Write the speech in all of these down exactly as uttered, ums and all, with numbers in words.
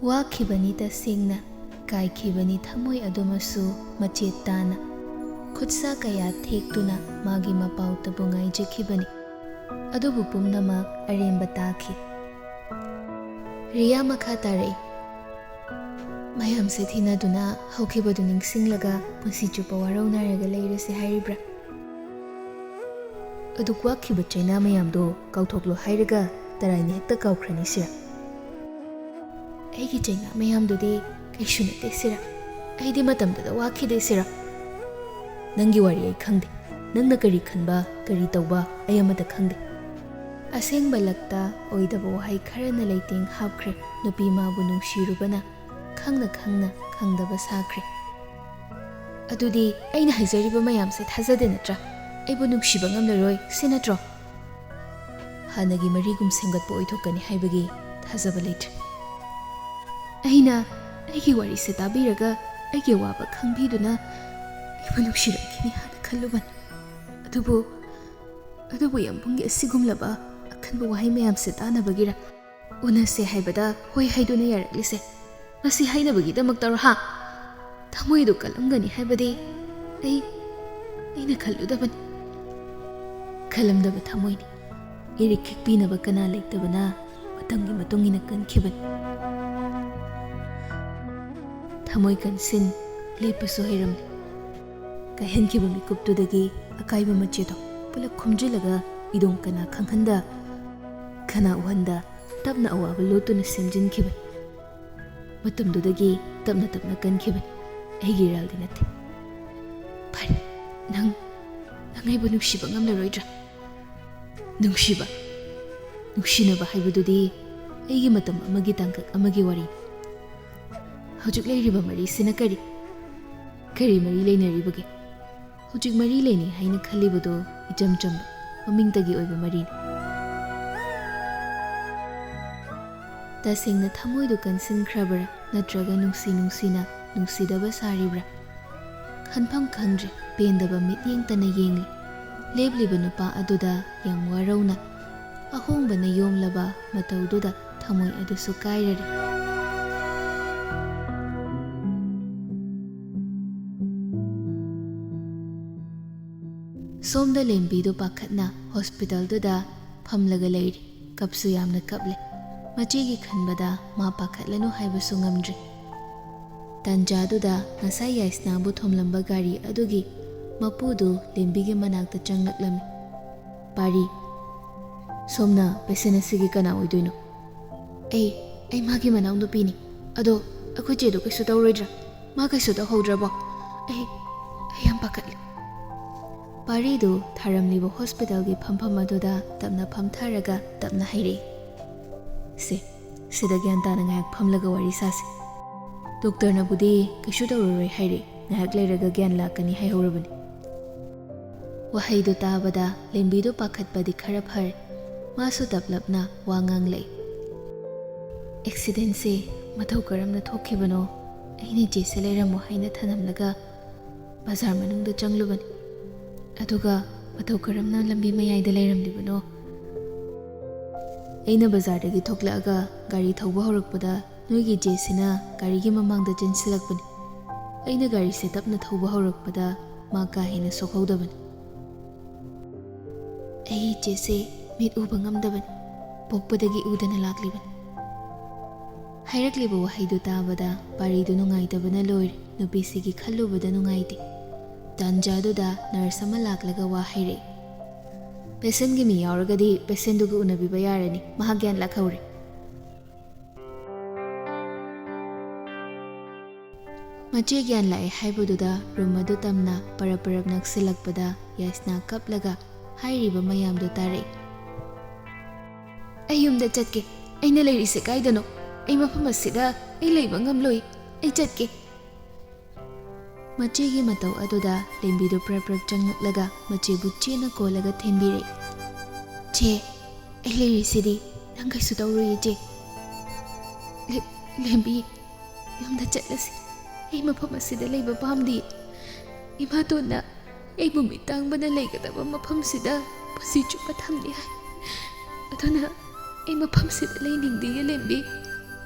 ꯋꯥꯈꯤꯕꯅꯤ ꯇꯁꯦꯡꯅ, ꯀꯥꯏꯈꯤꯕꯅꯤ ꯊꯃꯣꯏ ꯑꯗꯨꯃꯁꯨ ꯃꯆꯦꯠ ꯇꯥꯅ꯫ ꯈꯨꯠꯁꯥ ꯀꯌꯥ ꯊꯦꯛꯇꯨꯅ ꯃꯥꯒꯤ ꯃꯄꯥꯎꯇꯕꯨ ꯉꯥꯏꯖꯈꯤꯕꯅꯤ꯫ ꯑꯗꯨꯕꯨ ꯄꯨꯝꯅꯃꯛ ꯑꯔꯦꯝꯕ ꯇꯥꯈꯤ꯫ ꯔꯤꯌꯥ ꯃꯈꯥ ꯇꯥꯔꯛꯏ꯫ ꯃꯌꯥꯝꯁꯦ ꯊꯤꯅꯗꯨꯅ ꯍꯧꯈꯤꯕꯗꯨ ꯅꯤꯡꯁꯤꯡꯂꯒ ꯄꯨꯟꯁꯤ ꯆꯨꯞꯄ ꯋꯥꯔꯧꯅꯔꯒ ꯂꯩꯔꯁꯦ ꯍꯥꯏꯔꯤꯕ꯭ꯔꯥ? ꯑꯗꯨꯛ ꯋꯥꯈꯤꯕ ꯆꯩꯅꯥ ꯃꯌꯥꯝꯗꯣ ꯀꯥꯎꯊꯣꯛꯂꯣ ꯍꯥꯏꯔꯒ ꯇꯔꯥꯏꯅ ꯍꯦꯛꯇ ꯀꯥꯎꯈ꯭ꯔꯅꯤ ꯁꯤꯔꯥ? ꯑꯩꯒꯤ ꯆꯩꯅꯥ ꯃꯌꯥꯝꯗꯨꯗꯤ ꯀꯩꯁꯨ ꯅꯠꯇꯦ ꯁꯤꯔꯥ? ꯑꯩꯗꯤ ꯃꯇꯝꯗꯨꯗ ꯋꯥꯈꯤꯗꯦ ꯁꯤꯔꯥ? ꯅꯪꯒꯤ ꯋꯥꯔꯤ ꯑꯩ ꯈꯪꯗꯦ꯫ ꯅꯪꯅ ꯀꯔꯤ ꯈꯟꯕ, ꯀꯔꯤ ꯇꯧꯕ, ꯑꯩ ꯑꯃꯠꯇ ꯈꯪꯗꯦ꯫ ꯑꯁꯦꯡꯕ ꯂꯛꯇ ꯑꯣꯏꯗꯕ ꯋꯥꯍꯩ ꯈꯔꯅ ꯂꯩꯇꯦꯡ ꯍꯥꯞꯈ꯭ꯔꯦ꯫ ꯅꯨꯄꯤ ꯃꯥꯕꯨ ꯅꯨꯡꯁꯤꯔꯨꯕꯅ ꯈꯪꯅ ꯈꯪꯅ ꯈꯪꯗꯕ ꯁꯥꯈ꯭ꯔꯦ꯫ ꯑꯗꯨꯗꯤ ꯑꯩꯅ ꯍꯥꯏꯖꯔꯤꯕ ꯃꯌꯥꯝꯁꯦ ꯊꯥꯖꯗꯦ ꯅꯠꯇ꯭ꯔꯥ? ꯑꯩꯕꯨ ꯅꯨꯡꯁꯤꯕ ꯉꯝꯂꯔꯣꯏ ꯁꯤ ꯅꯠꯇ꯭ꯔꯣ? ꯍꯥꯟꯅꯒꯤ ꯃꯔꯤꯒꯨꯝ ꯁꯦꯝꯒꯠꯄ ꯑꯣꯏꯊꯣꯛꯀꯅꯤ ꯍꯥꯏꯕꯒꯤ ꯊꯥꯖꯕ ꯂꯩꯇ꯭ꯔꯦ꯫ ꯑꯩꯅ ꯑꯩꯒꯤ ꯋꯥꯔꯤꯁꯦ ꯇꯥꯕꯤꯔꯒ ꯑꯩꯒꯤ ꯑꯋꯥꯕ ꯈꯪꯕꯤꯗꯨꯅ ꯑꯩꯕꯨ ꯅꯨꯡꯁꯤꯔꯛꯈꯤꯅꯤ ꯍꯥꯏꯅ ꯈꯜꯂꯨꯕꯅꯤ꯫ ꯑꯗꯨꯕꯨ, ꯑꯗꯨꯕꯨ ꯌꯥꯝꯕꯨꯡꯒꯤ ꯑꯁꯤꯒꯨꯝꯂꯕ ꯑꯈꯟꯕ ꯋꯥꯍꯩ ꯃꯌꯥꯝꯁꯦ ꯇꯥꯅꯕꯒꯤꯔ ꯎꯅꯁꯦ ꯍꯥꯏꯕꯗ ꯍꯣꯏ ꯍꯥꯏꯗꯨꯅ ꯌꯥꯔꯛꯂꯤꯁꯦ? ꯃꯁꯤ ꯍꯥꯏꯅꯕꯒꯤꯗꯃꯛꯇꯔꯣ ꯍꯥ? ꯊꯃꯣꯏꯗꯨ ꯀꯜꯂꯝꯒꯅꯤ ꯍꯥꯏꯕꯗꯤ ꯑꯩ, ꯑꯩꯅ ꯈꯜꯂꯨꯗꯕꯅꯤ꯫ ꯈꯜꯂꯝꯗꯕ ꯊꯃꯣꯏꯅꯤ꯫ ꯏꯔꯤꯛ ꯈꯤꯛꯄꯤꯅꯕ ꯀꯅꯥ ꯂꯩꯇꯕꯅ ꯃꯇꯝꯒꯤ ꯃꯇꯨꯡ ꯏꯟꯅ ꯀꯟꯈꯤꯕꯅꯤ꯫ ꯊꯃꯣꯏ ꯀꯟꯁꯤꯟ ꯂꯦꯞꯄꯁꯨ ꯍꯩꯔꯝꯂꯦ꯫ ꯀꯥꯏꯍꯟꯈꯤꯕ ꯃꯤꯀꯨꯞꯇꯨꯗꯒꯤ ꯑꯀꯥꯏꯕ ꯃꯆꯦꯗꯣ ꯄꯨꯂꯞ ꯈꯨꯝꯖꯤꯜꯂꯒ ꯏꯗꯣꯝ ꯀꯅꯥ ꯈꯪꯍꯟꯗ, ꯀꯅꯥ ꯎꯍꯟꯗ ꯇꯞꯅ ꯑꯋꯥꯕ ꯂꯣꯠꯇꯨꯅ ꯁꯦꯝꯖꯤꯟꯈꯤꯕꯅꯤ꯫ ꯃꯇꯝꯗꯨꯗꯒꯤ ꯇꯞꯅ ꯇꯞꯅ ꯀꯟꯈꯤꯕꯅꯤ꯫ ꯑꯩꯒꯤ ꯏꯔꯥꯜꯗꯤ ꯅꯠꯇꯦ꯫ ꯐꯔꯦ, ꯅꯪ, ꯅꯪ ꯑꯩꯕꯨ ꯅꯨꯡꯁꯤꯕ ꯉꯝꯂꯔꯣꯏꯗ꯭ꯔꯥ? ꯅꯨꯡꯁꯤꯕ, ꯅꯨꯡꯁꯤꯅꯕ ꯍꯥꯏꯕꯗꯨꯗꯤ ꯑꯩꯒꯤ ꯃꯇꯝ ꯑꯃꯒꯤ ꯇꯥꯡꯀꯛ ꯑꯃꯒꯤ ꯋꯥꯔꯤꯅꯤ꯫ ꯍꯧꯖꯤꯛ ꯂꯩꯔꯤꯕ ꯃꯔꯤꯁꯤꯅ ꯀꯔꯤ? ꯀꯔꯤ ꯃꯔꯤ ꯂꯩꯅꯔꯤꯕꯒꯦ? ꯍꯧꯖꯤꯛ ꯃꯔꯤ ꯂꯩꯅꯩ ꯍꯥꯏꯅ ꯈꯜꯂꯤꯕꯗꯣ ꯏꯆꯝ ꯆꯝꯕ ꯃꯃꯤꯡꯇꯒꯤ ꯑꯣꯏꯕ ꯃꯔꯤꯅꯤ꯫ ꯇꯁꯦꯡꯅ ꯊꯃꯣꯏꯗꯨ ꯀꯟꯁꯤꯟꯈ꯭ꯔꯕ꯭ꯔꯥ, ꯅꯠꯇ꯭ꯔꯒ ꯅꯨꯡꯁꯤ ꯅꯨꯡꯁꯤꯅ ꯅꯨꯡꯁꯤꯗꯕ ꯁꯥꯔꯤꯕ꯭ꯔꯥ? ꯈꯟꯐꯝ ꯈꯪꯗ꯭ꯔꯦ꯫ ꯄꯦꯟꯗꯕ ꯃꯤꯠꯌꯦꯡꯇꯅ ꯌꯦꯡꯂꯤ꯫ ꯂꯦꯞꯂꯤꯕ ꯅꯨꯄꯥ ꯑꯗꯨꯗ ꯌꯥꯝ ꯋꯥꯔꯧꯅ꯫ ꯑꯍꯣꯡꯕꯅ ꯌꯣꯝꯂꯕ ꯃꯇꯧꯗꯨꯗ ꯊꯃꯣꯏ ꯑꯗꯨꯁꯨ ꯀꯥꯏꯔꯔꯦ꯫ ꯁꯣꯝꯗ ꯂꯦꯝꯕꯤꯗꯨ ꯄꯥꯈꯠꯅ ꯍꯣꯁꯄꯤꯇꯥꯜꯗꯨꯗ ꯐꯝꯂꯒ ꯂꯩꯔꯤ꯫ ꯀꯞꯁꯨ ꯌꯥꯝꯅ ꯀꯞꯂꯦ꯫ ꯃꯆꯦꯒꯤ ꯈꯟꯕꯗ ꯃꯥ ꯄꯥꯈꯠꯂꯅꯨ ꯍꯥꯏꯕꯁꯨ ꯉꯝꯗ꯭ꯔꯦ꯫ ꯇꯥꯟꯖꯥꯗꯨꯗ ꯉꯁꯥꯏ ꯌꯥꯏꯁꯅꯥꯕꯨ ꯊꯣꯝꯂꯝꯕ ꯒꯥꯔꯤ ꯑꯗꯨꯒꯤ ꯃꯄꯨꯗꯨ ꯂꯦꯝꯕꯤꯒꯤ ꯃꯅꯥꯛꯇ ꯆꯪꯂꯛꯂꯝꯃꯤ꯫ "ꯄꯥꯔꯤ, ꯁꯣꯝꯅ ꯄꯦꯁꯦꯟ ꯑꯁꯤꯒꯤ ꯀꯅꯥ ꯑꯣꯏꯗꯣꯏꯅꯣ?" "ꯑꯩ, ꯑꯩ ꯃꯥꯒꯤ ꯃꯅꯥꯎꯅꯨꯄꯤꯅꯤ꯫ ꯑꯗꯣ ꯑꯩꯈꯣꯏ ꯆꯦꯗꯣ ꯀꯩꯁꯨ ꯇꯧꯔꯣꯏꯗ꯭ꯔꯥ? ꯃꯥ ꯀꯩꯁꯨ ꯇꯧꯍꯧꯗ꯭ꯔꯕꯣ? ꯑꯩ, ꯑꯩ ꯌꯥꯝ ꯄꯥꯈꯠꯂꯦ꯫" ꯄꯥꯔꯤꯗꯨ ꯊꯥꯔꯝꯂꯤꯕ ꯍꯣꯁꯄꯤꯇꯥꯜꯒꯤ ꯐꯝꯐꯝ ꯑꯗꯨꯗ ꯇꯞꯅ ꯐꯝꯊꯔꯒ ꯇꯞꯅ ꯍꯥꯏꯔꯛꯏ, "ꯁꯦ, ꯁꯤꯗ ꯒ꯭ꯌꯥꯟ ꯇꯥꯅ ꯉꯥꯏꯍꯥꯛ ꯐꯝꯂꯒ ꯋꯥꯔꯤ ꯁꯥꯁꯤ꯫ ꯗꯣꯛꯇꯔꯅꯕꯨꯗꯤ ꯀꯩꯁꯨ ꯇꯧꯔꯔꯣꯏ ꯍꯥꯏꯔꯦ, ꯉꯥꯏꯍꯥꯛ ꯂꯩꯔꯒ ꯒ꯭ꯌꯥꯟ ꯂꯥꯛꯀꯅꯤ ꯍꯥꯏꯍꯧꯔꯕꯅꯤ꯫" ꯋꯥꯍꯩꯗꯨ ꯇꯥꯕꯗ ꯂꯦꯝꯕꯤꯗꯨ ꯄꯥꯈꯠꯄꯗꯤ ꯈꯔ ꯐꯔꯦ꯫ ꯃꯥꯁꯨ ꯇꯞꯂꯞꯅ ꯋꯥ ꯉꯥꯡꯂꯛꯏ꯫ "ꯑꯦꯛꯁꯤꯗꯦꯟꯁꯦ ꯃꯇꯧ ꯀꯔꯝꯅ ꯊꯣꯛꯈꯤꯕꯅꯣ? ꯑꯩꯅ ꯏꯆꯦꯁꯦ ꯂꯩꯔꯝꯃꯣ ꯍꯥꯏꯅ ꯊꯅꯝꯂꯒ ꯕꯖꯥꯔ ꯃꯅꯨꯡꯗ ꯆꯪꯂꯨꯕꯅꯤ꯫ ꯑꯗꯨꯒ ꯃꯇꯧ ꯀꯔꯝꯅ ꯂꯝꯕꯤ ꯃꯌꯥꯏꯗ ꯂꯩꯔꯝꯂꯤꯕꯅꯣ? ꯑꯩꯅ ꯕꯖꯥꯔꯗꯒꯤ ꯊꯣꯛꯂꯛꯑꯒ ꯒꯥꯔꯤ ꯊꯧꯕ ꯍꯧꯔꯛꯄꯗ ꯅꯣꯏꯒꯤ ꯏꯆꯦꯁꯤꯅ ꯒꯥꯔꯤꯒꯤ ꯃꯃꯥꯡꯗ ꯆꯦꯟꯁꯤꯜꯂꯛꯄꯅꯤ꯫ ꯑꯩꯅ ꯒꯥꯔꯤꯁꯦ ꯇꯞꯅ ꯊꯧꯕ ꯍꯧꯔꯛꯄꯗ ꯃꯥ ꯀꯥ ꯍꯦꯟꯅ ꯁꯣꯛꯍꯧꯗꯕꯅꯤ꯫ ꯑꯩꯒꯤ ꯏꯆꯦꯁꯦ ꯃꯤꯠ ꯎꯕ ꯉꯝꯗꯕꯅꯤ꯫ ꯄꯣꯛꯄꯗꯒꯤ ꯎꯗꯅ ꯂꯥꯛꯂꯤꯕꯅꯤ꯫" ꯍꯥꯏꯔꯛꯂꯤꯕ ꯋꯥꯍꯩꯗꯨ ꯇꯥꯕꯗ ꯄꯥꯔꯤꯗꯨ ꯅꯨꯡꯉꯥꯏꯇꯕꯅ ꯂꯣꯏꯔꯦ꯫ ꯅꯨꯄꯤꯁꯤꯒꯤ ꯈꯜꯂꯨꯕꯗ ꯅꯨꯡꯉꯥꯏꯇꯦ꯫ ꯇꯥꯟꯖꯥꯗꯨꯗ ꯅꯔꯁ ꯑꯃ ꯂꯥꯛꯂꯒ ꯋꯥ ꯍꯥꯏꯔꯛꯏ꯫ "ꯄꯦꯁꯦꯟꯒꯤ ꯃꯤ ꯌꯥꯎꯔꯒꯗꯤ ꯄꯦꯁꯦꯟꯗꯨꯒ ꯎꯅꯕꯤꯕ ꯌꯥꯔꯅꯤ꯫ ꯃꯍꯥꯛ ꯒ꯭ꯌꯥꯟ ꯂꯥꯛꯍꯧꯔꯦ꯫" ꯃꯆꯦ ꯒ꯭ꯌꯥꯟ ꯂꯥꯛꯑꯦ ꯍꯥꯏꯕꯗꯨꯗ ꯔꯨꯝ ꯑꯗꯨ ꯇꯝꯅ ꯄꯔꯞ ꯄꯔꯞ ꯅꯛꯁꯤꯜꯂꯛꯄꯗ ꯌꯥꯏꯁꯅꯥ ꯀꯞꯂꯒ ꯍꯥꯏꯔꯤꯕ ꯃꯌꯥꯝꯗꯨ ꯇꯥꯔꯛꯏ꯫ "ꯑꯩ ꯌꯨꯝꯗ ꯆꯠꯀꯦ꯫ ꯑꯩꯅ ꯂꯩꯔꯤꯁꯦ ꯀꯥꯏꯗꯅꯣ? ꯑꯩ ꯃꯐꯝ ꯑꯁꯤꯗ ꯑꯩ ꯂꯩꯕ ꯉꯝꯂꯣꯏ꯫ ꯑꯩ ꯆꯠꯀꯦ꯫" ꯃꯆꯦꯒꯤ ꯃꯇꯧ ꯑꯗꯨꯗ ꯂꯦꯝꯕꯤꯗꯨ ꯄ꯭ꯔꯞ ꯄ꯭ꯔꯞ ꯆꯪꯂꯛꯂꯒ ꯃꯆꯦꯕꯨ ꯆꯦꯠꯅ ꯀꯣꯜꯂꯒ ꯊꯦꯝꯕꯤꯔꯛꯏ꯫ "ꯆꯦ, ꯑꯩ ꯂꯩꯔꯤꯁꯤꯗꯤ꯫ ꯅꯪ ꯀꯩꯁꯨ ꯇꯧꯔꯣꯏꯌꯦ, ꯆꯦ꯫" "ꯂꯦ-, ꯂꯦꯝꯕꯤ, ꯌꯨꯝꯗ ꯆꯠꯂꯁꯤ꯫ ꯑꯩ ꯃꯐꯝ ꯑꯁꯤꯗ ꯂꯩꯕ ꯄꯥꯝꯗꯦ꯫ ꯏꯃꯥꯇꯣꯟꯅ ꯑꯩꯕꯨ ꯃꯤꯇꯥꯡꯕꯅ ꯂꯩꯒꯗꯕ ꯃꯐꯝꯁꯤꯗ ꯄꯨꯟꯁꯤ ꯆꯨꯞꯄ ꯊꯝꯅꯤ ꯍꯥꯏ꯫ ꯑꯗꯨꯅ ꯑꯩ ꯃꯐꯝꯁꯤꯗ ꯂꯩꯅꯤꯡꯗꯦ, ꯂꯦꯝꯕꯤ꯫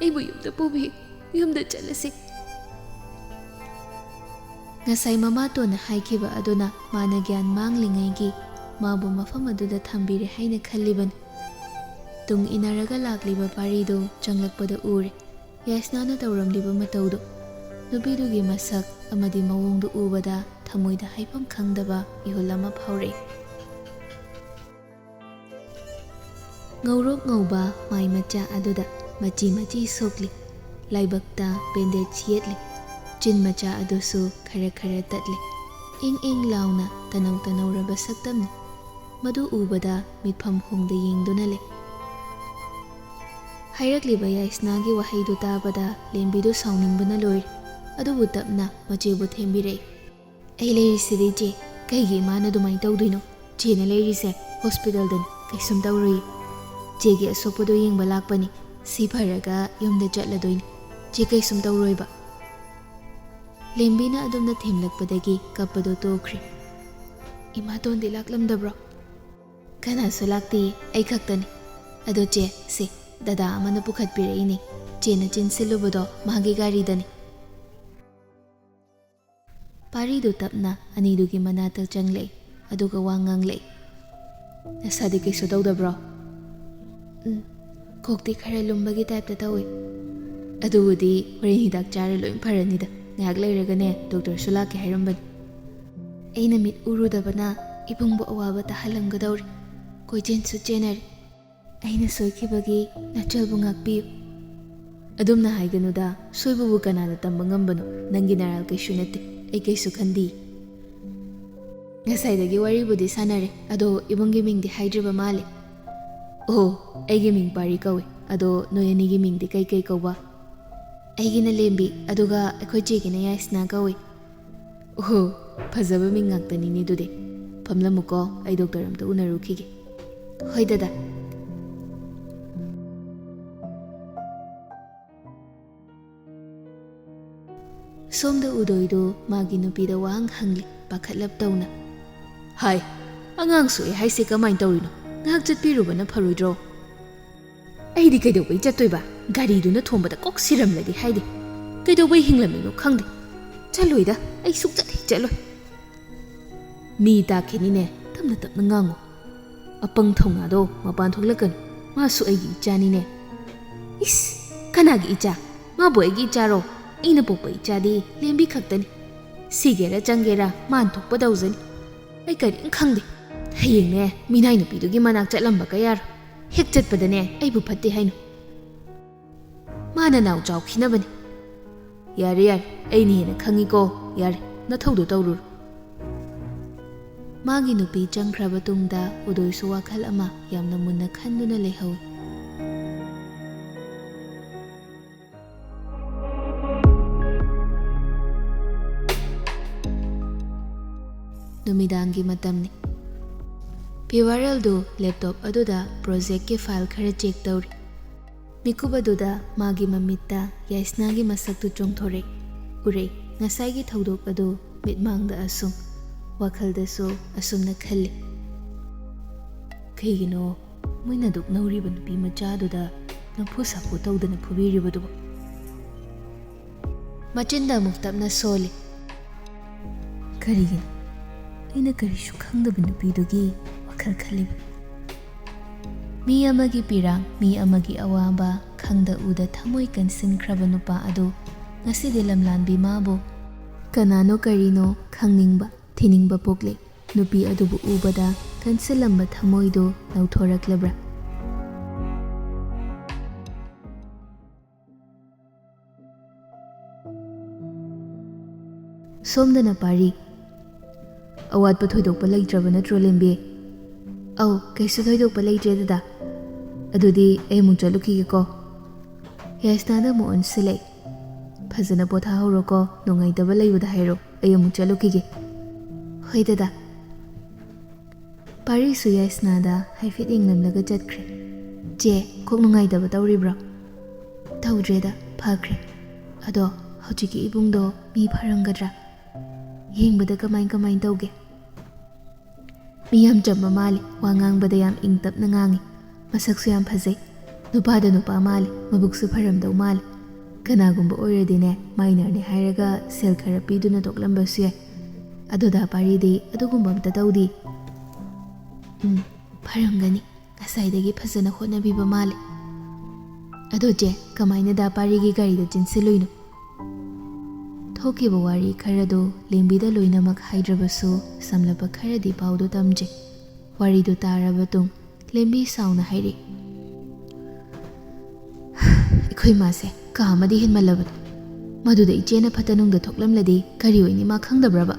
ꯑꯩꯕꯨ ꯌꯨꯝꯗ ꯄꯨꯕꯤꯌꯨ, ꯌꯨꯝꯗ ꯆꯠꯂꯁꯤ꯫" ꯉꯁꯥꯏ ꯃꯃꯥꯇꯣꯟꯅ ꯍꯥꯏꯈꯤꯕ ꯑꯗꯨꯅ ꯃꯥꯅ ꯒ꯭ꯌꯥꯟ ꯃꯥꯡꯂꯤꯉꯩꯒꯤ ꯃꯥꯕꯨ ꯃꯐꯝ ꯑꯗꯨꯗ ꯊꯝꯕꯤꯔꯦ ꯍꯥꯏꯅ ꯈꯜꯂꯤꯕꯅꯤ꯫ ꯇꯨꯡ ꯏꯟꯅꯔꯒ ꯂꯥꯛꯂꯤꯕ ꯄꯥꯔꯤꯗꯨ ꯆꯪꯂꯛꯄꯗ ꯎꯔꯦ꯫ ꯌꯥꯏꯁꯅꯥꯅ ꯇꯧꯔꯝꯂꯤꯕ ꯃꯇꯧꯗꯨ, ꯅꯨꯄꯤꯗꯨꯒꯤ ꯃꯁꯛ ꯑꯃꯗꯤ ꯃꯑꯣꯡꯗꯨ ꯎꯕꯗ ꯊꯃꯣꯏꯗ ꯍꯥꯏꯐꯝ ꯈꯪꯗꯕ ꯏꯍꯨꯜ ꯑꯃ ꯐꯥꯎꯔꯛꯏ꯫ ꯉꯧꯔꯣꯛ ꯉꯧꯕ ꯃꯥꯏ ꯃꯆꯥ ꯑꯗꯨꯗ ꯃꯆꯤ ꯃꯆꯤ ꯁꯣꯛꯂꯤ꯫ ꯂꯥꯏꯕꯛꯇ ꯕꯦꯟꯗꯦꯖ ꯌꯦꯠꯂꯤ꯫ ꯆꯤꯟ ꯃꯆꯥ ꯑꯗꯨꯁꯨ ꯈꯔ ꯈꯔ ꯇꯠꯂꯤ꯫ ꯏꯪ ꯏꯪ ꯂꯥꯎꯅ ꯇꯅꯧ ꯇꯅꯧꯔꯕ ꯁꯛꯇꯝꯅꯤ꯫ ꯃꯗꯨ ꯎꯕꯗ ꯃꯤꯠꯐꯝ ꯍꯣꯡꯗ ꯌꯦꯡꯗꯨꯅ ꯂꯩ꯫ ꯍꯥꯏꯔꯛꯂꯤꯕ ꯌꯥꯏꯁꯅꯥꯒꯤ ꯋꯥꯍꯩꯗꯨ ꯇꯥꯕꯗ ꯂꯦꯝꯕꯤꯗꯨ ꯁꯥꯎꯅꯤꯡꯕꯅ ꯂꯣꯏꯔꯦ꯫ ꯑꯗꯨꯕꯨ ꯇꯞꯅ ꯃꯆꯦꯕꯨ ꯊꯦꯝꯕꯤꯔꯛꯏ꯫ "ꯑꯩ ꯂꯩꯔꯤꯁꯤꯗꯤ ꯏꯆꯦ, ꯀꯩꯒꯤ ꯏꯃꯥꯅ ꯑꯗꯨꯃꯥꯏꯅ ꯇꯧꯗꯣꯏꯅꯣ? ꯏꯆꯦꯅ ꯂꯩꯔꯤꯁꯦ ꯍꯣꯁꯄꯤꯇꯥꯜꯗꯅꯤ, ꯀꯩꯁꯨꯝ ꯇꯧꯔꯣꯏꯌꯦ꯫ ꯏꯆꯦꯒꯤ ꯑꯁꯣꯛꯄꯗꯣ ꯌꯦꯡꯕ ꯂꯥꯛꯄꯅꯤ, ꯁꯤ ꯐꯔꯒ ꯌꯨꯝꯗ ꯆꯠꯂꯗꯣꯏꯅꯤ꯫ ꯏꯆꯦ ꯀꯩꯁꯨꯝ ꯇꯧꯔꯣꯏꯕ꯫" ꯂꯦꯝꯕꯤꯅ ꯑꯗꯨꯝꯅ ꯊꯦꯝꯂꯛꯄꯗꯒꯤ ꯀꯞꯄꯗꯣ ꯇꯣꯛꯈ꯭ꯔꯦ꯫ "ꯏꯃꯥꯇꯣꯟꯗꯤ ꯂꯥꯛꯂꯝꯗꯕ꯭ꯔꯣ?" "ꯀꯅꯥꯁꯨ ꯂꯥꯛꯇꯦ, ꯑꯩ ꯈꯛꯇꯅꯤ꯫ ꯑꯗꯣ ꯆꯦ, ꯁꯦ, ꯗꯗꯥ ꯑꯃꯅ ꯄꯨꯈꯠꯄꯤꯔꯛꯏꯅꯦ꯫ ꯆꯦꯅ ꯆꯦꯟꯁꯤꯜꯂꯨꯕꯗꯣ ꯃꯥꯒꯤ ꯒꯥꯔꯤꯗꯅꯤ꯫" ꯄꯥꯔꯤꯗꯨ ꯇꯞꯅ ꯑꯅꯤꯗꯨꯒꯤ ꯃꯅꯥꯛꯇ ꯆꯪꯂꯛꯏ, ꯑꯗꯨꯒ ꯋꯥ ꯉꯥꯡꯂꯛꯏ꯫ "ꯅꯁꯥꯗꯤ ꯀꯩꯁꯨ ꯇꯧꯗꯕ꯭ꯔꯣ?" "ꯎꯝ, ꯀꯣꯛꯇꯤ ꯈꯔ ꯂꯨꯝꯕꯒꯤ ꯇꯥꯏꯞꯇ ꯇꯧꯏ꯫" "ꯑꯗꯨꯕꯨꯗꯤ ꯍꯣꯔꯦꯟ ꯍꯤꯗꯥꯛ ꯆꯥꯔ ꯂꯣꯏ ꯐꯔꯅꯤꯗ꯫ ꯉꯥꯏꯍꯥꯛ ꯂꯩꯔꯒꯅꯦ ꯗꯣꯛꯇꯔꯁꯨ ꯂꯥꯛꯀꯦ ꯍꯥꯏꯔꯝꯕꯅꯤ꯫" ꯑꯩꯅ ꯃꯤꯠ ꯎꯔꯨꯗꯕꯅ ꯏꯕꯨꯡꯕꯨ ꯑꯋꯥꯕ ꯇꯥꯍꯜꯂꯝꯒꯗꯧꯔꯦ꯫ ꯀꯣꯏꯆꯦꯟꯁꯨ ꯆꯦꯟꯅꯔꯦ꯫ ꯑꯩꯅ ꯁꯣꯏꯈꯤꯕꯒꯤ ꯅꯆꯜꯕꯨ ꯉꯥꯛꯄꯤꯌꯨ꯫ "ꯑꯗꯨꯝꯅ ꯍꯥꯏꯒꯅꯨꯗ, ꯁꯣꯏꯕꯕꯨ ꯀꯅꯥꯅ ꯇꯝꯕ ꯉꯝꯕꯅꯣ? ꯅꯪꯒꯤ ꯅꯔꯥꯜ ꯀꯩꯁꯨ ꯅꯠꯇꯦ, ꯑꯩ ꯀꯩꯁꯨ ꯈꯟꯗꯦ꯫" "ꯉꯁꯥꯏꯗꯒꯤ ꯋꯥꯔꯤꯕꯨꯗꯤ ꯁꯥꯟꯅꯔꯦ, ꯑꯗꯣ ꯏꯕꯨꯡꯒꯤ ꯃꯤꯡꯗꯤ ꯍꯥꯏꯗ꯭ꯔꯤꯕ ꯃꯥꯜꯂꯦ꯫" "ꯑꯣ, ꯑꯩꯒꯤ ꯃꯤꯡ ꯄꯥꯔꯤ ꯀꯧꯏ꯫ ꯑꯗꯣ ꯅꯣꯏ ꯑꯅꯤꯒꯤ ꯃꯤꯡꯗꯤ ꯀꯩꯀꯩ ꯀꯧꯕ?" "ꯑꯩꯒꯤꯅ ꯂꯦꯝꯕꯤ, ꯑꯗꯨꯒ ꯑꯩꯈꯣꯏ ꯆꯦꯒꯤꯅ ꯌꯥꯏꯁꯅꯥ ꯀꯧꯏ꯫" "ꯑꯣꯍꯣ, ꯐꯖꯕ ꯃꯤꯡ ꯉꯥꯛꯇꯅꯤꯅꯦ ꯑꯗꯨꯗꯤ꯫ ꯐꯝꯂꯝꯃꯨꯀꯣ, ꯑꯩ ꯗꯣꯛꯇꯔ ꯑꯝꯇ ꯎꯅꯔꯨꯈꯤꯒꯦ꯫" "ꯍꯣꯏ ꯗꯗꯥ꯫" ꯁꯣꯝꯗ ꯎꯗꯣꯏꯗꯣ ꯃꯥꯒꯤ ꯅꯨꯄꯤꯗ ꯋꯥꯍꯪ ꯍꯪꯂꯤ, ꯄꯥꯈꯠꯂꯞ ꯇꯧꯅ꯫ "ꯍꯥꯏ, ꯑꯉꯥꯡ ꯁꯣꯛꯑꯦ ꯍꯥꯏꯁꯦ ꯀꯃꯥꯏꯅ ꯇꯧꯔꯤꯅꯣ? ꯉꯥꯏꯍꯥꯛ ꯆꯠꯄꯤꯔꯨꯕꯅ ꯐꯔꯣꯏꯗ꯭ꯔꯣ?" "ꯑꯩꯗꯤ ꯀꯩꯗꯧꯕꯩ ꯆꯠꯇꯣꯏꯕ? ꯒꯥꯔꯤꯗꯨꯅ ꯊꯣꯝꯕꯗ ꯀꯣꯛ ꯁꯤꯔꯝꯂꯒꯦ ꯍꯥꯏꯗꯦ꯫ ꯀꯩꯗꯧꯕꯩ ꯍꯤꯡꯂꯝꯃꯤꯅꯣ ꯈꯪꯗꯦ꯫" "ꯆꯠꯂꯣꯏꯗ, ꯑꯩ ꯁꯨꯛꯆꯠ ꯍꯦꯛ ꯆꯠꯂꯣꯏ꯫" "ꯃꯤ ꯇꯥꯈꯤꯅꯤꯅꯦ, ꯇꯞꯅ ꯇꯞꯅ ꯉꯥꯡꯉꯨ꯫ ꯑꯄꯪ ꯊꯧꯅꯥꯗꯣ ꯃꯄꯥꯟ ꯊꯣꯛꯂꯛꯀꯅꯨ꯫ ꯃꯥꯁꯨ ꯑꯩꯒꯤ ꯏꯆꯥꯅꯤꯅꯦ꯫" "ꯏꯁ, ꯀꯅꯥꯒꯤ ꯏꯆꯥ? ꯃꯥꯕꯨ ꯑꯩꯒꯤ ꯏꯆꯥꯔꯣ? ꯑꯩꯅ ꯄꯣꯛꯄ ꯏꯆꯥꯗꯤ ꯂꯦꯝꯕꯤ ꯈꯛꯇꯅꯤ꯫ ꯁꯤꯒꯦꯔꯥ ꯆꯪꯒꯦꯔꯥ ꯃꯥꯅ ꯊꯣꯛꯄ ꯇꯧꯖꯅꯤ꯫ ꯑꯩ ꯀꯔꯤꯝ ꯈꯪꯗꯦ꯫ ꯍꯌꯦꯡꯅꯦ ꯃꯤꯅꯥꯏ ꯅꯨꯄꯤꯗꯨꯒꯤ ꯃꯅꯥꯛ ꯆꯠꯂꯝꯕ ꯀꯌꯥꯔꯣ? ꯍꯦꯛ ꯆꯠꯄꯗꯅꯦ ꯑꯩꯕꯨ ꯐꯠꯇꯦ ꯍꯥꯏꯅꯨ꯫ ꯃꯥꯅ ꯅꯥꯎ ꯆꯥꯎꯈꯤꯅꯕꯅꯤ꯫" "ꯌꯥꯔꯦ, ꯌꯥꯔꯦ, ꯑꯩꯅ ꯍꯦꯟꯅ ꯈꯪꯉꯤꯀꯣ꯫ ꯌꯥꯔꯦ, ꯅꯊꯧꯗꯣ ꯇꯧꯔꯨꯔꯣ꯫" ꯃꯥꯒꯤ ꯅꯨꯄꯤ ꯆꯪꯈ꯭ꯔꯕ ꯇꯨꯡꯗ ꯎꯗꯣꯏꯁꯨ ꯋꯥꯈꯜ ꯑꯃ ꯌꯥꯝꯅ ꯃꯨꯟꯅ ꯈꯟꯗꯨꯅ ꯂꯩꯍꯧꯏ꯫ ꯅꯨꯃꯤꯗꯥꯡꯒꯤ ꯃꯇꯝꯅꯤ꯫ ꯄꯤꯋꯥꯔꯦꯜꯗꯨ ꯂꯦꯞꯇꯣꯞ ꯑꯗꯨꯗ ꯄ꯭ꯔꯣꯖꯦꯛꯀꯤ ꯐꯥꯏꯜ ꯈꯔ ꯆꯦꯛ ꯇꯧꯔꯤ꯫ ꯃꯤꯀꯨꯞ ꯑꯗꯨꯗ ꯃꯥꯒꯤ ꯃꯃꯤꯠꯇ ꯌꯥꯏꯁꯅꯥꯒꯤ ꯃꯁꯛꯇꯨ ꯆꯣꯡꯊꯣꯔꯛꯏ꯫ ꯎꯔꯛꯏ꯫ ꯉꯁꯥꯏꯒꯤ ꯊꯧꯗꯣꯛ ꯑꯗꯨ ꯃꯤꯠꯃꯥꯡꯗ ꯑꯁꯨꯝ, ꯋꯥꯈꯜꯗꯁꯨ ꯑꯁꯨꯝꯅ ꯈꯜꯂꯤ꯫ "ꯀꯩꯒꯤꯅꯣ ꯃꯣꯏꯅ ꯗꯨꯛ ꯅꯧꯔꯤꯕ ꯅꯨꯄꯤ ꯃꯆꯥꯗꯨꯗ ꯅꯝꯐꯨ ꯁꯥꯐꯨ ꯇꯧꯗꯅ ꯐꯨꯕꯤꯔꯤꯕꯗꯨꯕꯣ?" ꯃꯆꯤꯟꯗ ꯑꯃꯨꯛ ꯇꯞꯅ ꯁꯣꯜꯂꯤ꯫ "ꯀꯔꯤꯒꯤꯅꯣ ꯑꯩꯅ ꯀꯔꯤꯁꯨ ꯈꯪꯗꯕ ꯅꯨꯄꯤꯗꯨꯒꯤ ꯋꯥꯈꯜ ꯈꯜꯂꯤꯕ?" ꯃꯤ ꯑꯃꯒꯤ ꯄꯤꯔꯥꯡ, ꯃꯤ ꯑꯃꯒꯤ ꯑꯋꯥꯕ ꯈꯪꯗ ꯎꯗ ꯊꯃꯣꯏ ꯀꯟꯁꯤꯟꯈ꯭ꯔꯕ ꯅꯨꯄꯥ ꯑꯗꯨ ꯉꯁꯤꯗꯤ ꯂꯝꯂꯥꯟꯕꯤ ꯃꯥꯕꯨ ꯀꯅꯥꯅꯣ ꯀꯔꯤꯅꯣ ꯈꯪꯅꯤꯡꯕ, ꯊꯤꯅꯤꯡꯕ ꯄꯣꯛꯂꯦ꯫ ꯅꯨꯄꯤ ꯑꯗꯨꯕꯨ ꯎꯕꯗ ꯀꯟꯁꯤꯜꯂꯝꯕ ꯊꯃꯣꯏꯗꯨ ꯅꯧꯊꯣꯔꯛꯂꯕ꯭ꯔꯥ? ꯁꯣꯝꯗꯅ ꯄꯥꯔꯤ꯫ "ꯑꯋꯥꯠꯄ ꯊꯣꯏꯗꯣꯛꯄ ꯂꯩꯇ꯭ꯔꯕ ꯅꯠꯇ꯭ꯔꯣ, ꯂꯦꯝꯕꯤ?" "ꯑꯧ, ꯀꯩꯁꯨ ꯊꯣꯏꯗꯣꯛꯄ ꯂꯩꯇ꯭ꯔꯦ, ꯗꯗꯥ꯫ ꯑꯗꯨꯗꯤ ꯑꯩ ꯑꯃꯨꯛ ꯆꯠꯂꯨꯈꯤꯒꯦꯀꯣ꯫" ꯌꯥꯏꯁꯅꯥꯗ ꯑꯃꯨꯛ ꯑꯣꯟꯁꯤꯜꯂꯛꯏ꯫ "ꯐꯖꯅ ꯄꯣꯊꯥꯍꯧꯔꯣꯀꯣ, ꯅꯨꯡꯉꯥꯏꯇꯕ ꯂꯩꯕꯗ ꯍꯥꯏꯔꯣ, ꯑꯩ ꯑꯃꯨꯛ ꯆꯠꯂꯨꯈꯤꯒꯦ꯫" "ꯍꯣꯏ, ꯗꯗꯥ꯫" ꯄꯥꯔꯤꯁꯨ ꯌꯥꯏꯁꯅꯥꯗ ꯍꯥꯏꯐꯦꯠ ꯌꯦꯡꯂꯝꯂꯒ ꯆꯠꯈ꯭ꯔꯦ꯫ "ꯆꯦ, ꯀꯣꯛ ꯅꯨꯡꯉꯥꯏꯇꯕ ꯇꯧꯔꯤꯕ꯭ꯔꯣ?" "ꯇꯧꯗ꯭ꯔꯦꯗ, ꯐꯈ꯭ꯔꯦ꯫ ꯑꯗꯣ ꯍꯧꯖꯤꯛꯀꯤ ꯏꯕꯨꯡꯗꯣ ꯃꯤ ꯐꯔꯝꯒꯗ꯭ꯔꯥ? ꯌꯦꯡꯕꯗ ꯀꯃꯥꯏ ꯀꯃꯥꯏ ꯇꯧꯒꯦ?" "ꯃꯤ ꯌꯥꯝ ꯆꯝꯕ ꯃꯥꯜꯂꯤ, ꯋꯥ ꯉꯥꯡꯕꯗ ꯌꯥꯝ ꯏꯪ ꯇꯞꯅ ꯉꯥꯡꯉꯤ꯫ ꯃꯁꯛꯁꯨ ꯌꯥꯝ ꯐꯖꯩ꯫ ꯅꯨꯄꯥꯗ ꯅꯨꯄꯥ ꯃꯥꯜꯂꯤ, ꯃꯕꯨꯛꯁꯨ ꯐꯔꯝꯗꯧ ꯃꯥꯜꯂꯤ꯫ ꯀꯅꯥꯒꯨꯝꯕ ꯑꯣꯏꯔꯗꯤꯅꯦ, ꯃꯥꯏꯅꯔꯅꯦ ꯍꯥꯏꯔꯒ ꯁꯦꯜ ꯈꯔ ꯄꯤꯗꯨꯅ ꯇꯣꯛꯂꯝꯕꯁꯨ ꯌꯥꯏ꯫ ꯑꯗꯣ ꯗꯥ ꯄꯥꯔꯤꯗꯤ ꯑꯗꯨꯒꯨꯝꯕ ꯑꯝꯇ ꯇꯧꯗꯤ꯫ ꯎꯝ, ꯐꯔꯝꯒꯅꯤ꯫ ꯉꯁꯥꯏꯗꯒꯤ ꯐꯖꯅ ꯍꯣꯠꯅꯕꯤꯕ ꯃꯥꯜꯂꯦ꯫ ꯑꯗꯣ ꯆꯦ, ꯀꯃꯥꯏꯅ ꯗꯥ ꯄꯥꯔꯤꯒꯤ ꯒꯥꯔꯤꯗ ꯆꯦꯟꯁꯤꯜꯂꯨꯏꯅꯣ? ꯊꯣꯛꯈꯤꯕ ꯋꯥꯔꯤ ꯈꯔꯗꯨ ꯂꯦꯝꯕꯤꯗ ꯂꯣꯏꯅꯃꯛ ꯍꯥꯏꯗ꯭ꯔꯕꯁꯨ, ꯁꯝꯂꯞꯄ ꯈꯔꯗꯤ ꯄꯥꯎꯗꯨ ꯇꯝꯖꯩ꯫ ꯋꯥꯔꯤꯗꯨ ꯇꯥꯔꯕ ꯇꯨꯡ ꯂꯦꯝꯕꯤ ꯁꯥꯎꯅ ꯍꯥꯏꯔꯤ, "ꯑꯩꯈꯣꯏ ꯃꯥꯁꯦ ꯀꯥ ꯑꯃꯗꯤ ꯍꯦꯟꯃꯜꯂꯕꯅꯤ꯫ ꯃꯗꯨꯗ ꯏꯆꯦꯅ ꯐꯠꯇ ꯅꯨꯡꯗ ꯊꯣꯛꯂꯝꯂꯗꯤ ꯀꯔꯤ ꯑꯣꯏꯅꯤ ꯃꯥ ꯈꯪꯗꯕ꯭ꯔꯕ?"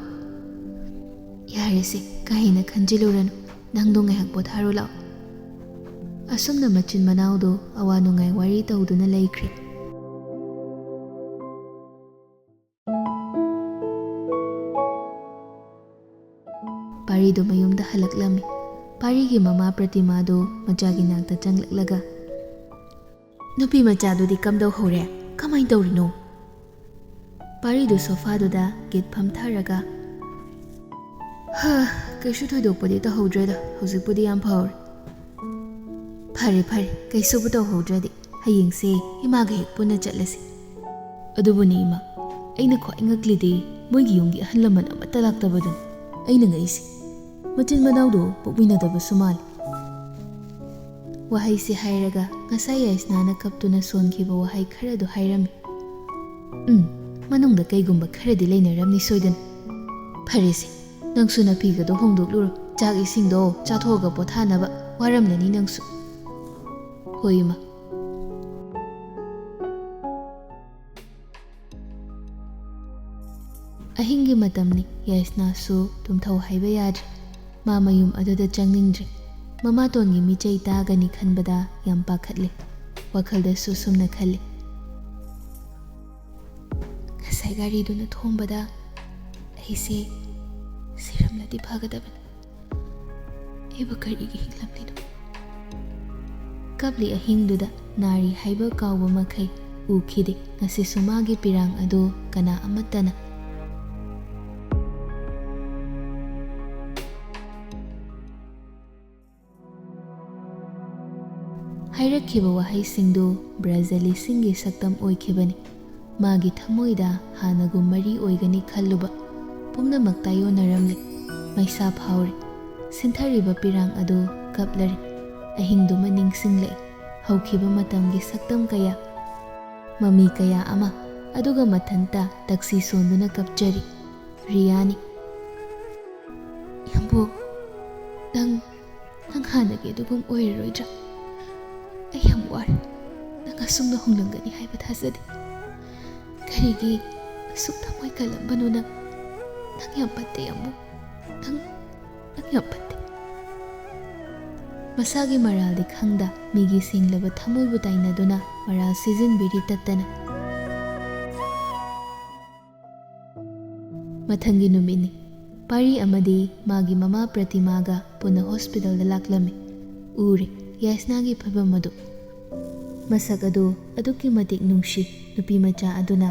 "ꯌꯥꯔꯦꯁꯦ, ꯀꯥ ꯍꯦꯟꯅ ꯈꯟꯖꯤꯜꯂꯨꯔꯅꯨ꯫ ꯅꯪꯗꯣ ꯉꯥꯏꯍꯥꯛ ꯄꯣꯊꯥꯔꯨ ꯂꯥꯛꯑꯣ꯫ ꯑꯁꯨꯝꯅ ꯃꯆꯤꯟ ꯃꯅꯥꯎꯗꯣ ꯑꯋꯥ ꯅꯨꯡꯉꯥꯏ ꯋꯥꯔꯤ ꯇꯧꯗꯨꯅ ꯂꯩꯈ꯭ꯔꯦ꯫ ꯄꯥꯔꯤꯗꯣ ꯃꯌꯨꯝꯗ ꯍꯜꯂꯛꯂꯝꯃꯤ꯫ ꯄꯥꯔꯤꯒꯤ ꯃꯃꯥ ꯄ꯭ꯔꯇꯤꯃꯥꯗꯣ ꯃꯆꯥꯒꯤ ꯅꯥꯛꯇ ꯆꯪꯂꯛꯂꯒ, "ꯅꯨꯄꯤ ꯃꯆꯥꯗꯨꯗꯤ ꯀꯝꯗꯧꯍꯧꯔꯦ? ꯀꯃꯥꯏꯅ ꯇꯧꯔꯤꯅꯣ?" ꯄꯥꯔꯤꯗꯨ ꯁꯣꯐꯥꯗꯨꯗ ꯒꯤꯠ ꯐꯝꯊꯔꯒ, "ꯍꯥ, ꯀꯩꯁꯨ ꯊꯣꯏꯗꯣꯛꯄꯗꯤ ꯇꯧꯍꯧꯗ꯭ꯔꯦꯗ, ꯍꯧꯖꯤꯛꯄꯨꯗꯤ ꯌꯥꯝ ꯐꯍꯧꯔꯦ꯫ ꯐꯔꯦ, ꯐꯔꯦ, ꯀꯩꯁꯨꯕꯨ ꯇꯧꯍꯧꯗ꯭ꯔꯗꯤ꯫ ꯍꯌꯦꯡꯁꯦ ꯏꯃꯥꯒ ꯍꯦꯛ ꯄꯨꯟꯅ ꯆꯠꯂꯁꯤ꯫ ꯑꯗꯨꯕꯨꯅꯦ ꯏꯃꯥ, ꯑꯩꯅ ꯈ꯭ꯋꯥꯏ ꯉꯛꯂꯤꯗꯤ ꯃꯣꯏꯒꯤ ꯌꯨꯝꯒꯤ ꯑꯍꯜ ꯂꯃꯟ ꯑꯃꯠꯇ ꯂꯥꯛꯇꯕꯗꯨꯅꯤ ꯑꯩꯅ ꯉꯛꯏꯁꯦ꯫ ꯃꯆꯤꯟ ꯃꯅꯥꯎꯗꯣ ꯄꯣꯛꯃꯤꯟꯅꯗꯕꯁꯨ ꯃꯥꯜꯂꯤ꯫" ꯋꯥꯍꯩꯁꯤ ꯍꯥꯏꯔꯒ ꯉꯁꯥꯏ ꯌꯥꯏꯁꯅꯥꯅ ꯀꯞꯇꯨꯅ ꯁꯣꯟꯈꯤꯕ ꯋꯥꯍꯩ ꯈꯔꯗꯨ ꯍꯥꯏꯔꯝꯃꯤ꯫ "ꯎꯝ, ꯃꯅꯨꯡꯗ ꯀꯩꯒꯨꯝꯕ ꯈꯔꯗꯤ ꯂꯩꯅꯔꯝꯅꯤ ꯁꯣꯏꯗꯅ꯫ ꯐꯔꯦꯁꯦ, ꯅꯪꯁꯨ ꯅꯐꯤꯒꯗꯣ ꯍꯣꯡꯗꯣꯛꯂꯨꯔꯣ꯫ ꯆꯥꯛ ꯏꯁꯤꯡꯗꯣ ꯆꯥꯊꯣꯛꯑꯒ ꯄꯣꯊꯥꯅꯕ꯫ ꯋꯥꯔꯝꯂꯅꯤ ꯅꯪꯁꯨ꯫" "ꯍꯣꯏ ꯏꯃꯥ꯫" ꯑꯍꯤꯡꯒꯤ ꯃꯇꯝꯅꯤ, ꯌꯥꯏꯁꯅꯥꯁꯨ ꯇꯨꯝꯊꯧ ꯍꯥꯏꯕ ꯌꯥꯗ꯭ꯔꯦ꯫ ꯃꯥ ꯃꯌꯨꯝ ꯑꯗꯨꯗ ꯆꯪꯅꯤꯡꯗ꯭ꯔꯦ꯫ ꯃꯃꯥꯇꯣꯟꯒꯤ ꯃꯤꯆꯩ ꯇꯥꯒꯅꯤ ꯈꯟꯕꯗ ꯌꯥꯝ ꯄꯥꯈꯠꯂꯦ꯫ ꯋꯥꯈꯜꯗꯁꯨ ꯁꯨꯝꯅ ꯈꯜꯂꯤ, "ꯉꯁꯥꯏ ꯒꯥꯔꯤꯗꯨꯅ ꯊꯣꯝꯕꯗ ꯑꯩꯁꯦ ꯁꯤꯔꯝꯂꯗꯤ ꯐꯒꯗꯕꯅꯤ꯫ ꯑꯩꯕꯨ ꯀꯔꯤꯒꯤ ꯍꯤꯡꯂꯝꯂꯤꯅꯣ?" ꯀꯞꯂꯤ ꯑꯍꯤꯡꯗꯨꯗ ꯅꯥꯔꯤ ꯍꯥꯏꯕ ꯀꯥꯎꯕ ꯃꯈꯩ ꯎꯈꯤꯗꯦ꯫ ꯉꯁꯤꯁꯨ ꯃꯥꯒꯤ ꯄꯤꯔꯥꯡ ꯑꯗꯨ ꯀꯅꯥ ꯑꯃꯠꯇꯅ꯫ ꯍꯥꯏꯔꯛꯈꯤꯕ ꯋꯥꯍꯩꯁꯤꯡꯗꯨ ꯕ꯭ꯔꯖꯂꯤꯁꯤꯡꯒꯤ ꯁꯛꯇꯝ ꯑꯣꯏꯈꯤꯕꯅꯤ꯫ ꯃꯥꯒꯤ ꯊꯃꯣꯏꯗ ꯍꯥꯟꯅꯒꯨꯝ ꯃꯔꯤ ꯑꯣꯏꯒꯅꯤ ꯈꯜꯂꯨꯕ ꯄꯨꯝꯅꯃꯛ ꯇꯥꯏꯌꯣꯟꯅꯔꯝꯂꯦ꯫ ꯃꯩꯁꯥ ꯐꯥꯎꯔꯦ꯫ ꯁꯤꯟꯊꯔꯤꯕ ꯄꯤꯔꯥꯡ ꯑꯗꯨ ꯀꯞꯂꯔꯦ꯫ ꯑꯍꯤꯡꯗꯨꯃ ꯅꯤꯡꯁꯤꯡꯂꯛꯏ꯫ ꯍꯧꯈꯤꯕ ꯃꯇꯝꯒꯤ ꯁꯛꯇꯝ ꯀꯌꯥ, ꯃꯃꯤ ꯀꯌꯥ ꯑꯃ, ꯑꯗꯨꯒ ꯃꯊꯟꯇ ꯇꯛꯁꯤ ꯁꯣꯟꯗꯨꯅ ꯀꯞꯆꯔꯤ꯫ ꯔꯤꯌꯥꯅꯤ꯫ "ꯌꯥꯝꯕꯨꯡ, ꯅꯪ, ꯅꯪ ꯍꯥꯟꯅꯒꯤ ꯑꯗꯨꯒꯨꯝ ꯑꯣꯏꯔꯔꯣꯏꯗ꯭ꯔꯥ? ꯑꯩ ꯌꯥꯝ ꯋꯥꯔꯦ꯫ ꯅꯪ ꯑꯁꯨꯝꯅ ꯍꯣꯡꯂꯝꯒꯅꯤ ꯍꯥꯏꯕ ꯊꯥꯖꯗꯦ꯫ ꯀꯔꯤꯒꯤ ꯑꯁꯨꯛ ꯊꯃꯣꯏ ꯀꯜꯂꯝꯕꯅꯣ ꯅꯪ? ꯅꯪ ꯌꯥꯝ ꯐꯠꯇꯦ, ꯌꯥꯝꯕꯨꯡ꯫ ꯅꯪ, ꯅꯪ ꯌꯥꯝ ꯐꯠꯇꯦ꯫" ꯃꯁꯥꯒꯤ ꯃꯔꯥꯜꯗꯤ ꯈꯪꯗ ꯃꯤꯒꯤ ꯁꯦꯡꯂꯕ ꯊꯃꯣꯏꯕꯨ ꯇꯥꯏꯅꯗꯨꯅ ꯃꯔꯥꯜ ꯁꯤꯖꯤꯟꯕꯤꯔꯤ ꯇꯠꯇꯅ꯫ ꯃꯊꯪꯒꯤ ꯅꯨꯃꯤꯠꯅꯤ꯫ ꯄꯥꯔꯤ ꯑꯃꯗꯤ ꯃꯥꯒꯤ ꯃꯃꯥ ꯄ꯭ꯔꯇꯤꯃꯥꯒ ꯄꯨꯟꯅ ꯍꯣꯁꯄꯤꯇꯥꯜꯗ ꯂꯥꯛꯂꯝꯃꯤ꯫ ꯎꯔꯦ ꯌꯥꯏꯁꯅꯥꯒꯤ ꯐꯤꯕꯝ ꯑꯗꯨ꯫ ꯃꯁꯛ ꯑꯗꯨ ꯑꯗꯨꯛꯀꯤ ꯃꯇꯤꯛ ꯅꯨꯡꯁꯤ꯫ ꯅꯨꯄꯤ ꯃꯆꯥ ꯑꯗꯨꯅ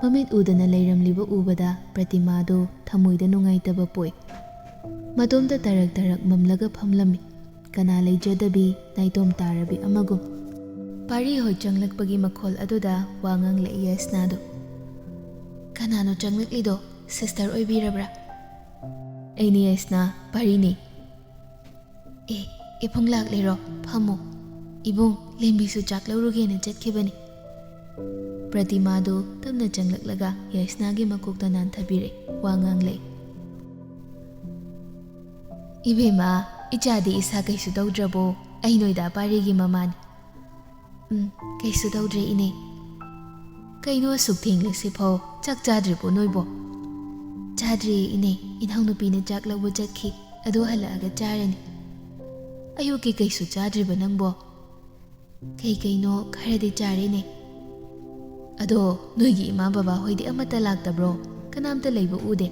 ꯃꯃꯤꯠ ꯎꯗꯅ ꯂꯩꯔꯝꯂꯤꯕ ꯎꯕꯗ ꯄ꯭ꯔꯇꯤꯃꯥꯗꯨ ꯊꯃꯣꯏꯗ ꯅꯨꯡꯉꯥꯏꯇꯕ ꯄꯣꯛꯏ꯫ ꯃꯇꯣꯝꯇ ꯇꯔꯛ ꯇꯔꯛ ꯃꯝꯂꯒ ꯐꯝꯂꯝꯃꯤ꯫ ꯀꯅꯥ ꯂꯩꯖꯗꯕꯤ ꯅꯥꯏꯇꯣꯝ ꯇꯥꯔꯕꯤ ꯑꯃꯒꯨꯝ꯫ ꯄꯥꯔꯤ ꯍꯣꯏ ꯆꯪꯂꯛꯄꯒꯤ ꯃꯈꯣꯜ ꯑꯗꯨꯗ ꯋꯥ ꯉꯥꯡꯂꯛꯏ ꯌꯥꯏꯁꯅꯥꯗꯨ꯫ "ꯀꯅꯥꯅꯣ ꯆꯪꯂꯛꯂꯤꯗꯣ? ꯁꯤꯁꯇꯔ ꯑꯣꯏꯕꯤꯔꯕ꯭ꯔꯥ?" "ꯑꯩꯅꯤ ꯌꯥꯏꯁꯅꯥ, ꯄꯥꯔꯤꯅꯤ꯫" "ꯑꯦ, ꯏꯕꯨꯡ ꯂꯥꯛꯂꯤꯔꯣ? ꯐꯝꯃꯨ꯫ ꯏꯕꯨꯡ, ꯂꯦꯝꯕꯤꯁꯨ ꯆꯥꯛ ꯂꯧꯔꯨꯒꯦꯅ ꯆꯠꯈꯤꯕꯅꯤ꯫" ꯄ꯭ꯔꯇꯤꯃꯥꯗꯨ ꯇꯞꯅ ꯆꯪꯂꯛꯂꯒ ꯌꯥꯏꯁꯅꯥꯒꯤ ꯃꯀꯣꯛꯇ ꯅꯥꯟꯊꯕꯤꯔꯦ꯫ ꯋꯥ ꯉꯥꯡꯂꯦ꯫ "ꯏꯕꯦꯝꯃ, ꯏꯆꯥꯗꯤ ꯏꯁꯥ ꯀꯩꯁꯨ ꯇꯧꯗ꯭ꯔꯕꯣ? ꯑꯩ ꯅꯣꯏꯗ ꯄꯥꯔꯤꯒꯤ ꯃꯃꯥꯅꯤ꯫" "ꯎꯝ, ꯀꯩꯁꯨ ꯇꯧꯗ꯭ꯔꯦ, ꯏꯅꯦ꯫" "ꯀꯩꯅꯣ ꯑꯁꯨꯛ ꯊꯦꯡꯂꯁꯤꯐꯥꯎ ꯆꯥꯛ ꯆꯥꯗ꯭ꯔꯤꯕꯣ ꯅꯣꯏꯕꯣ?" "ꯆꯥꯗ꯭ꯔꯤꯌꯦ, ꯏꯅꯦ꯫ ꯏꯅꯥꯎꯅꯨꯄꯤꯅ ꯆꯥꯛ ꯂꯧꯕ ꯆꯠꯈꯤ꯫ ꯑꯗꯨ ꯍꯜꯂꯛꯑꯒ ꯆꯥꯔꯅꯤ꯫" "ꯑꯌꯨꯛꯀꯤ ꯀꯩꯁꯨ ꯆꯥꯗ꯭ꯔꯤꯕ ꯅꯪꯕꯣ?" "ꯀꯩ ꯀꯩꯅꯣ ꯈꯔꯗꯤ ꯆꯥꯔꯦꯅꯦ꯫" "ꯑꯗꯣ ꯅꯣꯏꯒꯤ ꯏꯃꯥ ꯕꯕꯥ ꯍꯣꯏꯗꯤ ꯑꯃꯠꯇ ꯂꯥꯛꯇꯕ꯭ꯔꯣ? ꯀꯅꯥꯝꯇ ꯂꯩꯕ ꯎꯗꯦ꯫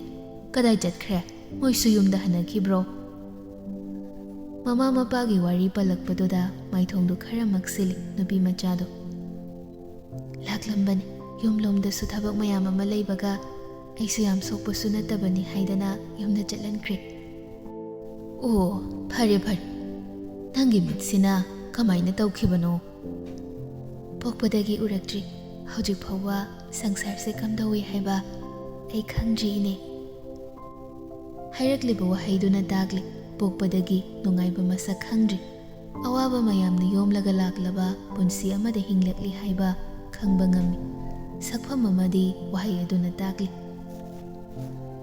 ꯀꯗꯥꯏ ꯆꯠꯈ꯭ꯔꯦ? ꯃꯣꯏꯁꯨ ꯌꯨꯝꯗ ꯍꯟꯅꯈꯤꯕ꯭ꯔꯣ?" ꯃꯃꯥ ꯃꯄꯥꯒꯤ ꯋꯥꯔꯤ ꯄꯜꯂꯛꯄꯗꯨꯗ ꯃꯥꯏꯊꯣꯡꯗꯨ ꯈꯔ ꯃꯛꯁꯤꯜꯂꯤ ꯅꯨꯄꯤ ꯃꯆꯥꯗꯨ꯫ "ꯂꯥꯛꯂꯝꯕꯅꯤ꯫ ꯌꯨꯝꯂꯣꯝꯗꯁꯨ ꯊꯕꯛ ꯃꯌꯥꯝ ꯑꯃ ꯂꯩꯕꯒ ꯑꯩꯁꯨ ꯌꯥꯝ ꯁꯣꯛꯄꯁꯨ ꯅꯠꯇꯕꯅꯤ ꯍꯥꯏꯗꯅ ꯌꯨꯝꯗ ꯆꯠꯍꯟꯈ꯭ꯔꯦ꯫" "ꯑꯣ, ꯐꯔꯦ ꯐꯔꯦ꯫ ꯅꯪꯒꯤ ꯃꯤꯠꯁꯤꯅ ꯀꯃꯥꯏꯅ ꯇꯧꯈꯤꯕꯅꯣ? ꯄꯣꯛꯄꯗꯒꯤ ꯎꯔꯛꯇ꯭ꯔꯤ꯫ ꯍꯧꯖꯤꯛ ꯐꯥꯎꯕ ꯁꯪꯁꯥꯔꯁꯦ ꯀꯝꯗꯧꯏ ꯍꯥꯏꯕ ꯑꯩ ꯈꯪꯗ꯭ꯔꯤ, ꯏꯅꯦ꯫ ꯍꯥꯏꯔꯛꯂꯤꯕ ꯋꯥꯍꯩꯗꯨꯅ ꯇꯥꯛꯂꯤ, ꯄꯣꯛꯄꯗꯒꯤ ꯅꯨꯡꯉꯥꯏꯕ ꯃꯁꯛ ꯈꯪꯗ꯭ꯔꯤ꯫ ꯑꯋꯥꯕ ꯃꯌꯥꯝꯅ ꯌꯣꯝꯂꯒ ꯂꯥꯛꯂꯕ ꯄꯨꯟꯁꯤ ꯑꯃꯗ ꯍꯤꯡꯂꯛꯂꯤ ꯍꯥꯏꯕ ꯈꯪꯕ ꯉꯝꯃꯤ꯫ ꯁꯛꯐꯝ ꯑꯃꯗꯤ ꯋꯥꯍꯩ ꯑꯗꯨꯅ ꯇꯥꯛꯂꯤ꯫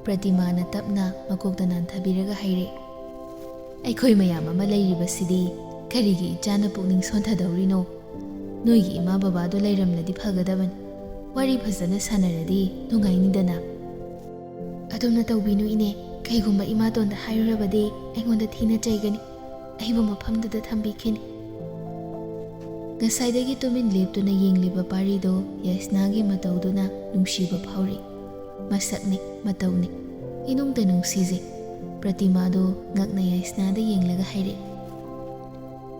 ꯄ꯭ꯔꯇꯤꯃꯥꯅ ꯇꯞꯅ ꯃꯀꯣꯛꯇ ꯅꯥꯟꯊꯕꯤꯔꯒ ꯍꯥꯏꯔꯛꯏ, "ꯑꯩꯈꯣꯏ ꯃꯌꯥꯝ ꯑꯃ ꯂꯩꯔꯤꯕꯁꯤꯗꯤ ꯀꯔꯤꯒꯤ ꯏꯆꯥꯅ ꯄꯨꯛꯅꯤꯡ ꯁꯣꯟꯊꯗꯧꯔꯤꯅꯣ? ꯅꯣꯏꯒꯤ ꯏꯃꯥ ꯕꯕꯥꯗꯣ ꯂꯩꯔꯝꯂꯗꯤ ꯐꯒꯗꯕꯅꯤ꯫ ꯋꯥꯔꯤ ꯐꯖꯅ ꯁꯥꯟꯅꯔꯗꯤ ꯅꯨꯡꯉꯥꯏꯅꯤꯗꯅ꯫" "ꯑꯗꯨꯝꯅ ꯇꯧꯕꯤꯅꯨ, ꯏꯅꯦ꯫ ꯀꯩꯒꯨꯝꯕ ꯏꯃꯥꯇꯣꯟꯗ ꯍꯥꯏꯔꯨꯔꯕꯗꯤ ꯑꯩꯉꯣꯟꯗ ꯊꯤꯅ ꯆꯩꯒꯅꯤ꯫ ꯑꯩꯕꯨ ꯃꯐꯝꯗꯨꯗ ꯊꯝꯕꯤꯈꯤꯅꯤ꯫" ꯉꯁꯥꯏꯗꯒꯤ ꯇꯨꯃꯤꯟ ꯂꯦꯞꯇꯨꯅ ꯌꯦꯡꯂꯤꯕ ꯄꯥꯔꯤꯗꯨ ꯌꯥꯏꯁꯅꯥꯒꯤ ꯃꯇꯧꯗꯨꯅ ꯅꯨꯡꯁꯤꯕ ꯐꯥꯎꯔꯛꯏ꯫ ꯃꯁꯛꯅꯤ, ꯃꯇꯧꯅꯤ, ꯏꯅꯨꯡꯗ ꯅꯨꯡꯁꯤꯖꯩ꯫ ꯄ꯭ꯔꯇꯤꯃꯥꯗꯨ ꯉꯛꯅ ꯌꯥꯏꯁꯅꯥꯗ ꯌꯦꯡꯂꯒ ꯍꯥꯏꯔꯛꯏ,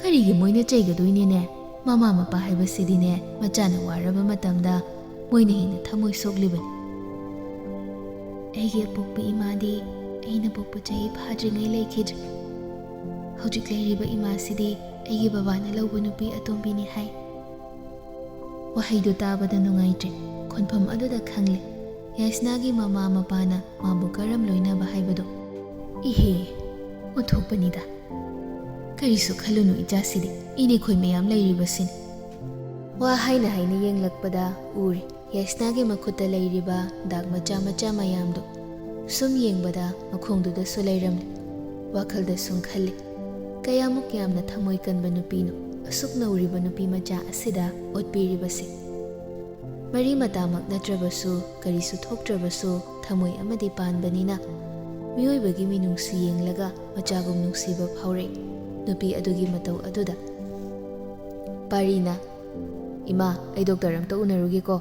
"ꯀꯔꯤꯒꯤ ꯃꯣꯏꯅ ꯆꯩꯒꯗꯣꯏꯅꯦꯅꯦ? ꯃꯃꯥ ꯃꯄꯥ ꯍꯥꯏꯕꯁꯤꯗꯤꯅꯦ, ꯃꯆꯥꯅ ꯋꯥꯔꯕ ꯃꯇꯝꯗ ꯃꯣꯏꯅ ꯍꯦꯟꯅ ꯊꯃꯣꯏ ꯁꯣꯛꯂꯤꯕꯅꯤ꯫" "ꯑꯩꯒꯤ ꯑꯄꯣꯛꯄ ꯏꯃꯥꯗꯤ ꯑꯩꯅ ꯄꯣꯛꯄ ꯆꯍꯤ ꯐꯥꯗ꯭ꯔꯤꯉꯩ ꯂꯩꯈꯤꯗ꯭ꯔꯦ꯫ ꯍꯧꯖꯤꯛ ꯂꯩꯔꯤꯕ ꯏꯃꯥꯁꯤꯗꯤ ꯑꯩꯒꯤ ꯕꯕꯥꯅ ꯂꯧꯕ ꯅꯨꯄꯤ ꯑꯇꯣꯝꯕꯤꯅꯤ ꯍꯥꯏ꯫" ꯋꯥꯍꯩꯗꯨ ꯇꯥꯕꯗ ꯅꯨꯡꯉꯥꯏꯇ꯭ꯔꯦ꯫ ꯈꯣꯟꯐꯝ ꯑꯗꯨꯗ ꯈꯪꯂꯦ, ꯌꯥꯏꯁꯅꯥꯒꯤ ꯃꯃꯥ ꯃꯄꯥꯅ ꯃꯥꯕꯨ ꯀꯔꯝ ꯂꯣꯏꯅꯕ ꯍꯥꯏꯕꯗꯨ꯫ "ꯏꯍꯦ, ꯑꯣꯟꯊꯣꯛꯄꯅꯤꯗ꯫ ꯀꯔꯤꯁꯨ ꯈꯜꯂꯨꯅꯨ ꯏꯆꯥꯁꯤꯗꯤ, ꯏꯅꯦꯈꯣꯏ ꯃꯌꯥꯝ ꯂꯩꯔꯤꯕꯁꯤꯅꯤ꯫" ꯋꯥ ꯍꯥꯏꯅ ꯍꯥꯏꯅ ꯌꯦꯡꯂꯛꯄꯗ ꯎꯔꯦ ꯌꯥꯏꯁꯅꯥꯒꯤ ꯃꯈꯨꯠꯇ ꯂꯩꯔꯤꯕ ꯗꯥꯛ ꯃꯆꯥ ꯃꯆꯥ ꯃꯌꯥꯝꯗꯨ꯫ ꯁꯨꯝ ꯌꯦꯡꯕꯗ ꯃꯈꯣꯡꯗꯨꯗꯁꯨ ꯂꯩꯔꯝꯂꯦ꯫ ꯋꯥꯈꯜꯗ ꯁꯨꯝ ꯈꯜꯂꯤ, ꯀꯌꯥꯃꯨꯛ ꯌꯥꯝꯅ ꯊꯃꯣꯏ ꯀꯟꯕ ꯅꯨꯄꯤꯅꯣ ꯑꯁꯨꯛ ꯅꯧꯔꯤꯕ ꯅꯨꯄꯤ ꯃꯆꯥ ꯑꯁꯤꯗ ꯑꯣꯠꯄꯤꯔꯤꯕꯁꯦ꯫ ꯃꯔꯤ ꯃꯇꯥꯃꯛ ꯅꯠꯇ꯭ꯔꯕꯁꯨ, ꯀꯔꯤꯁꯨ ꯊꯣꯛꯇ꯭ꯔꯕꯁꯨ, ꯊꯃꯣꯏ ꯑꯃꯗꯤ ꯄꯥꯟꯕꯅꯤꯅ ꯃꯤꯑꯣꯏꯕꯒꯤ ꯃꯤꯅꯨꯡꯁꯤ ꯌꯦꯡꯂꯒ ꯃꯆꯥꯒꯨꯝ ꯅꯨꯡꯁꯤꯕ ꯐꯥꯎꯔꯛꯏ ꯅꯨꯄꯤ ꯑꯗꯨꯒꯤ ꯃꯇꯧ ꯑꯗꯨꯗ꯫ ꯄꯥꯔꯤꯅ, "ꯏꯃꯥ, ꯑꯩ ꯗꯣꯛꯇꯔ ꯑꯝꯇ ꯎꯅꯔꯨꯒꯦꯀꯣ꯫"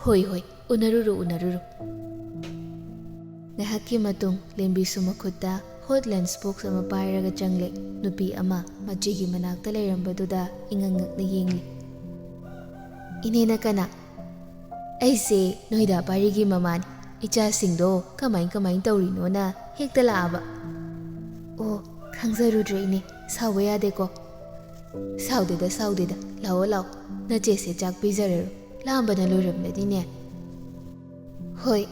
"ꯍꯣꯏ, ꯍꯣꯏ, ꯎꯅꯔꯨꯔꯣ, ꯎꯅꯔꯨꯔꯣ꯫" ꯉꯥꯏꯍꯥꯛꯀꯤ ꯃꯇꯨꯡ ꯂꯦꯝꯕꯤꯁꯨ ꯃꯈꯨꯠꯇ ꯍꯣꯠ ꯂꯟꯆ ꯕꯣꯛꯁ ꯑꯃ ꯄꯥꯏꯔꯒ ꯆꯪꯂꯦ꯫ ꯅꯨꯄꯤ ꯑꯃ ꯃꯆꯦꯒꯤ ꯃꯅꯥꯛꯇ ꯂꯩꯔꯝꯕꯗꯨꯗ ꯏꯉꯛ ꯉꯛꯅ ꯌꯦꯡꯂꯤ꯫ "ꯏꯅꯦꯅ ꯀꯅꯥ?" "ꯑꯩꯁꯦ ꯅꯣꯏꯗ ꯄꯥꯔꯤꯒꯤ ꯃꯃꯥꯅꯤ꯫ ꯏꯆꯥꯁꯤꯡꯗꯣ ꯀꯃꯥꯏ ꯀꯃꯥꯏ ꯇꯧꯔꯤꯅꯣꯅ ꯍꯦꯛꯇ ꯂꯥꯛꯑꯕ꯫" "ꯑꯣ, ꯈꯪꯖꯔꯨꯗ꯭ꯔꯦ ꯏꯅꯦ, ꯁꯥꯎꯕ ꯌꯥꯗꯦꯀꯣ꯫" "ꯁꯥꯎꯗꯦꯗ, ꯁꯥꯎꯗꯦꯗ, ꯂꯥꯛꯑꯣ, ꯂꯥꯛꯑꯣ, ꯅꯆꯦꯁꯦ ꯆꯥꯛ ꯄꯤꯖꯔꯔꯣ, ꯂꯥꯝꯕꯅ ꯂꯣꯏꯔꯝꯂꯅꯤꯅꯦ"꯫ "ꯍꯣꯏ"꯫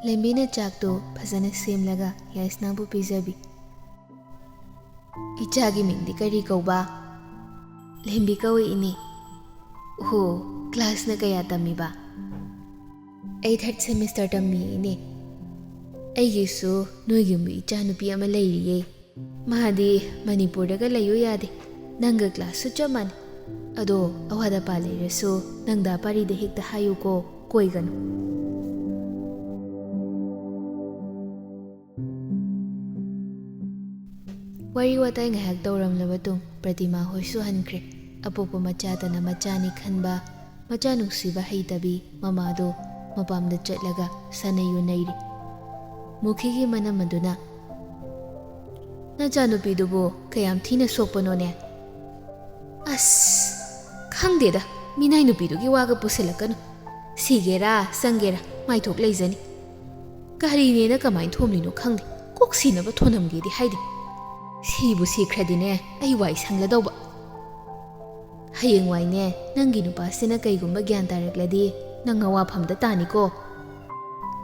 ꯂꯦꯝꯕꯤꯅ ꯆꯥꯛꯇꯨ ꯐꯖꯅ ꯁꯦꯝꯂꯒ ꯌꯥꯏꯁꯅꯥꯕꯨ ꯄꯤꯖꯕꯤ꯫ "ꯏꯆꯥꯒꯤ ꯃꯤꯡꯗꯤ ꯀꯔꯤ ꯀꯧꯕ?" "ꯂꯦꯝꯕꯤ ꯀꯧꯏ, ꯏꯅꯦ"꯫ "ꯑꯣꯍꯣ, ꯀ꯭ꯂꯥꯁꯅ ꯀꯌꯥ ꯇꯝꯃꯤꯕ?" "ꯑꯩ third semester ꯇꯝꯃꯤ, ꯏꯅꯦ"꯫ "ꯑꯩꯒꯤꯁꯨ ꯅꯣꯏꯒꯨꯝꯕ ꯏꯆꯥꯅꯨꯄꯤ ꯑꯃ ꯂꯩꯔꯤꯌꯦ꯫ ꯃꯥꯗꯤ ꯃꯅꯤꯄꯨꯔꯗꯒ ꯂꯩꯌꯨ ꯌꯥꯗꯦ꯫ ꯅꯪꯒ ꯀ꯭ꯂꯥꯁꯁꯨ ꯆꯞ ꯃꯥꯟꯅꯩ꯫ ꯑꯗꯣ ꯑꯋꯥꯠ ꯑꯄꯥ ꯂꯩꯔꯁꯨ ꯅꯪꯗ ꯄꯥꯔꯤꯗ ꯍꯦꯛꯇ ꯍꯥꯏꯌꯨꯀꯣ, ꯀꯣꯏꯒꯅꯨ"꯫ ꯋꯥꯔꯤ ꯋꯥꯇꯥꯏ ꯉꯥꯏꯍꯥꯛ ꯇꯧꯔꯝꯂꯕ ꯇꯨꯡ ꯄ꯭ꯔꯇꯤꯃꯥ ꯍꯣꯏꯁꯨ ꯍꯟꯈ꯭ꯔꯦ꯫ ꯑꯄꯣꯛꯄ ꯃꯆꯥꯇꯅ ꯃꯆꯥꯅꯤ ꯈꯟꯕ, ꯃꯆꯥ ꯅꯨꯡꯁꯤꯕ ꯍꯩꯇꯕꯤ ꯃꯃꯥꯗꯣ ꯃꯄꯥꯝꯗ ꯆꯠꯂꯒ ꯁꯥꯟꯅꯩ ꯎꯅꯩꯔꯤ꯫ ꯃꯨꯈꯤꯒꯤ ꯃꯅꯝ ꯑꯗꯨꯅ, "ꯅꯆꯥꯅꯨꯄꯤꯗꯨꯕꯨ ꯀꯌꯥꯝ ꯊꯤꯅ ꯁꯣꯛꯄꯅꯣꯅꯦ?" "ꯑꯁ, ꯈꯪꯗꯦꯗ, ꯃꯤꯅꯥꯏ ꯅꯨꯄꯤꯗꯨꯒꯤ ꯋꯥꯒ ꯄꯨꯁꯤꯜꯂꯛꯀꯅꯨ꯫ ꯁꯤꯒꯦꯔꯥ ꯆꯪꯒꯦꯔꯥ ꯃꯥꯏꯊꯣꯛ ꯂꯩꯖꯅꯤ꯫ ꯒꯥꯔꯤꯅꯦꯅ ꯀꯃꯥꯏꯅ ꯊꯣꯝꯂꯤꯅꯣ ꯈꯪꯗꯦ꯫ ꯀꯣꯛ ꯁꯤꯅꯕ ꯊꯣꯝꯂꯝꯒꯦꯗꯤ ꯍꯥꯏꯗꯦ꯫ ꯁꯤꯕꯨ ꯁꯤꯈ꯭ꯔꯗꯤꯅꯦ, ꯑꯩ ꯋꯥꯏ ꯁꯪꯂꯗꯧꯕ꯫ ꯍꯌꯦꯡꯋꯥꯏꯅꯦ, ꯅꯪꯒꯤ ꯅꯨꯄꯥꯁꯤꯅ ꯀꯩꯒꯨꯝꯕ ꯒ꯭ꯌꯥꯟ ꯇꯥꯔꯛꯂꯗꯤ ꯅꯪ ꯑꯋꯥꯐꯝꯗ ꯇꯥꯅꯤꯀꯣ"꯫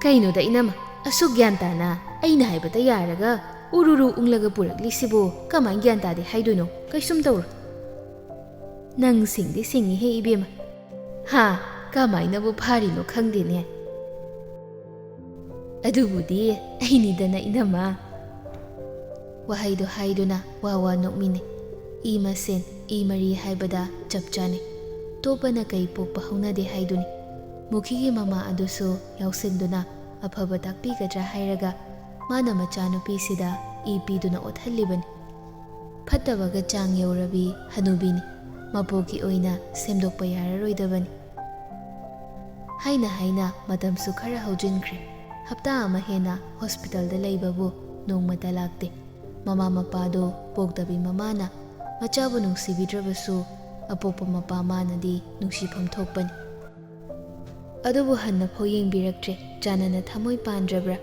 "ꯀꯩꯅꯣꯗ ꯏꯅꯝꯃ, ꯑꯁꯨꯛ ꯒ꯭ꯌꯥꯟ ꯇꯥꯅ ꯑꯩꯅ ꯍꯥꯏꯕꯇ ꯌꯥꯔꯒ ꯎꯔꯨꯔꯨ ꯎꯪꯂꯒ ꯄꯨꯔꯛꯂꯤꯁꯤꯕꯨ ꯀꯃꯥꯏꯅ ꯒ꯭ꯌꯥꯟ ꯇꯥꯗꯦ ꯍꯥꯏꯗꯣꯏꯅꯣ? ꯀꯩꯁꯨꯝ ꯇꯧꯔꯣꯏ"꯫ "ꯅꯪ ꯁꯤꯡꯗꯤ ꯁꯤꯡꯉꯤꯍꯦ ꯏꯕꯦꯝꯃ꯫ ꯍꯥ, ꯀꯃꯥꯏꯅꯕꯨ ꯐꯥꯔꯤꯅꯣ ꯈꯪꯗꯦꯅꯦ"꯫ "ꯑꯗꯨꯕꯨꯗꯤ ꯑꯩꯅꯤꯗꯅ ꯏꯅꯝꯃ"꯫ ꯋꯥꯍꯩꯗꯣ ꯍꯥꯏꯗꯨꯅ ꯋꯥ ꯋꯥ ꯅꯣꯛꯃꯤꯟꯅꯩ꯫ ꯏ ꯃꯁꯦꯟ ꯏ ꯃꯔꯤ ꯍꯥꯏꯕꯗ ꯆꯞ ꯆꯥꯅꯩ꯫ ꯇꯣꯞꯄꯅ ꯀꯩ ꯄꯣꯛꯄ ꯍꯧꯅꯗꯦ ꯍꯥꯏꯗꯨꯅꯤ꯫ ꯃꯨꯈꯤꯒꯤ ꯃꯃꯥ ꯑꯗꯨꯁꯨ ꯌꯥꯎꯁꯤꯟꯗꯨꯅ ꯑꯐꯕ ꯇꯥꯛꯄꯤꯒꯗ꯭ꯔꯥ ꯍꯥꯏꯔꯒ ꯃꯥꯅ ꯃꯆꯥꯅꯨꯄꯤꯁꯤꯗ ꯏ ꯄꯤꯗꯨꯅ ꯑꯣꯠꯍꯜꯂꯤꯕꯅꯤ꯫ ꯐꯠꯇꯕꯒ ꯆꯥꯡ ꯌꯧꯔꯕꯤ ꯍꯅꯨꯕꯤꯅꯤ꯫ ꯃꯄꯣꯛꯀꯤ ꯑꯣꯏꯅ ꯁꯦꯝꯗꯣꯛꯄ ꯌꯥꯔꯔꯣꯏꯗꯕꯅꯤ꯫ ꯍꯥꯏꯅ ꯍꯥꯏꯅ ꯃꯇꯝꯁꯨ ꯈꯔ ꯍꯧꯖꯤꯟꯈ꯭ꯔꯦ꯫ ꯍꯞꯇꯥ ꯑꯃ ꯍꯦꯟꯅ ꯍꯣꯁꯄꯤꯇꯥꯜꯗ ꯂꯩꯕꯕꯨ ꯅꯣꯡꯃꯇ ꯂꯥꯛꯇꯦ꯫ ꯃꯃꯥ ꯃꯄꯥꯗꯣ ꯄꯣꯛꯇꯕꯤ ꯃꯃꯥꯅ ꯃꯆꯥꯕꯨ ꯅꯨꯡꯁꯤꯕꯤꯗ꯭ꯔꯕꯁꯨ, ꯑꯄꯣꯛꯄ ꯃꯄꯥ ꯃꯥꯅꯗꯤ ꯅꯨꯡꯁꯤꯐꯝ ꯊꯣꯛꯄꯅꯤ꯫ ꯑꯗꯨꯕꯨ ꯍꯟꯅꯐꯥꯎ ꯌꯦꯡꯕꯤꯔꯛꯇ꯭ꯔꯦ꯫ ꯆꯥꯟꯅꯅ ꯊꯃꯣꯏ ꯄꯥꯟꯗ꯭ꯔꯕ꯭ꯔꯥ?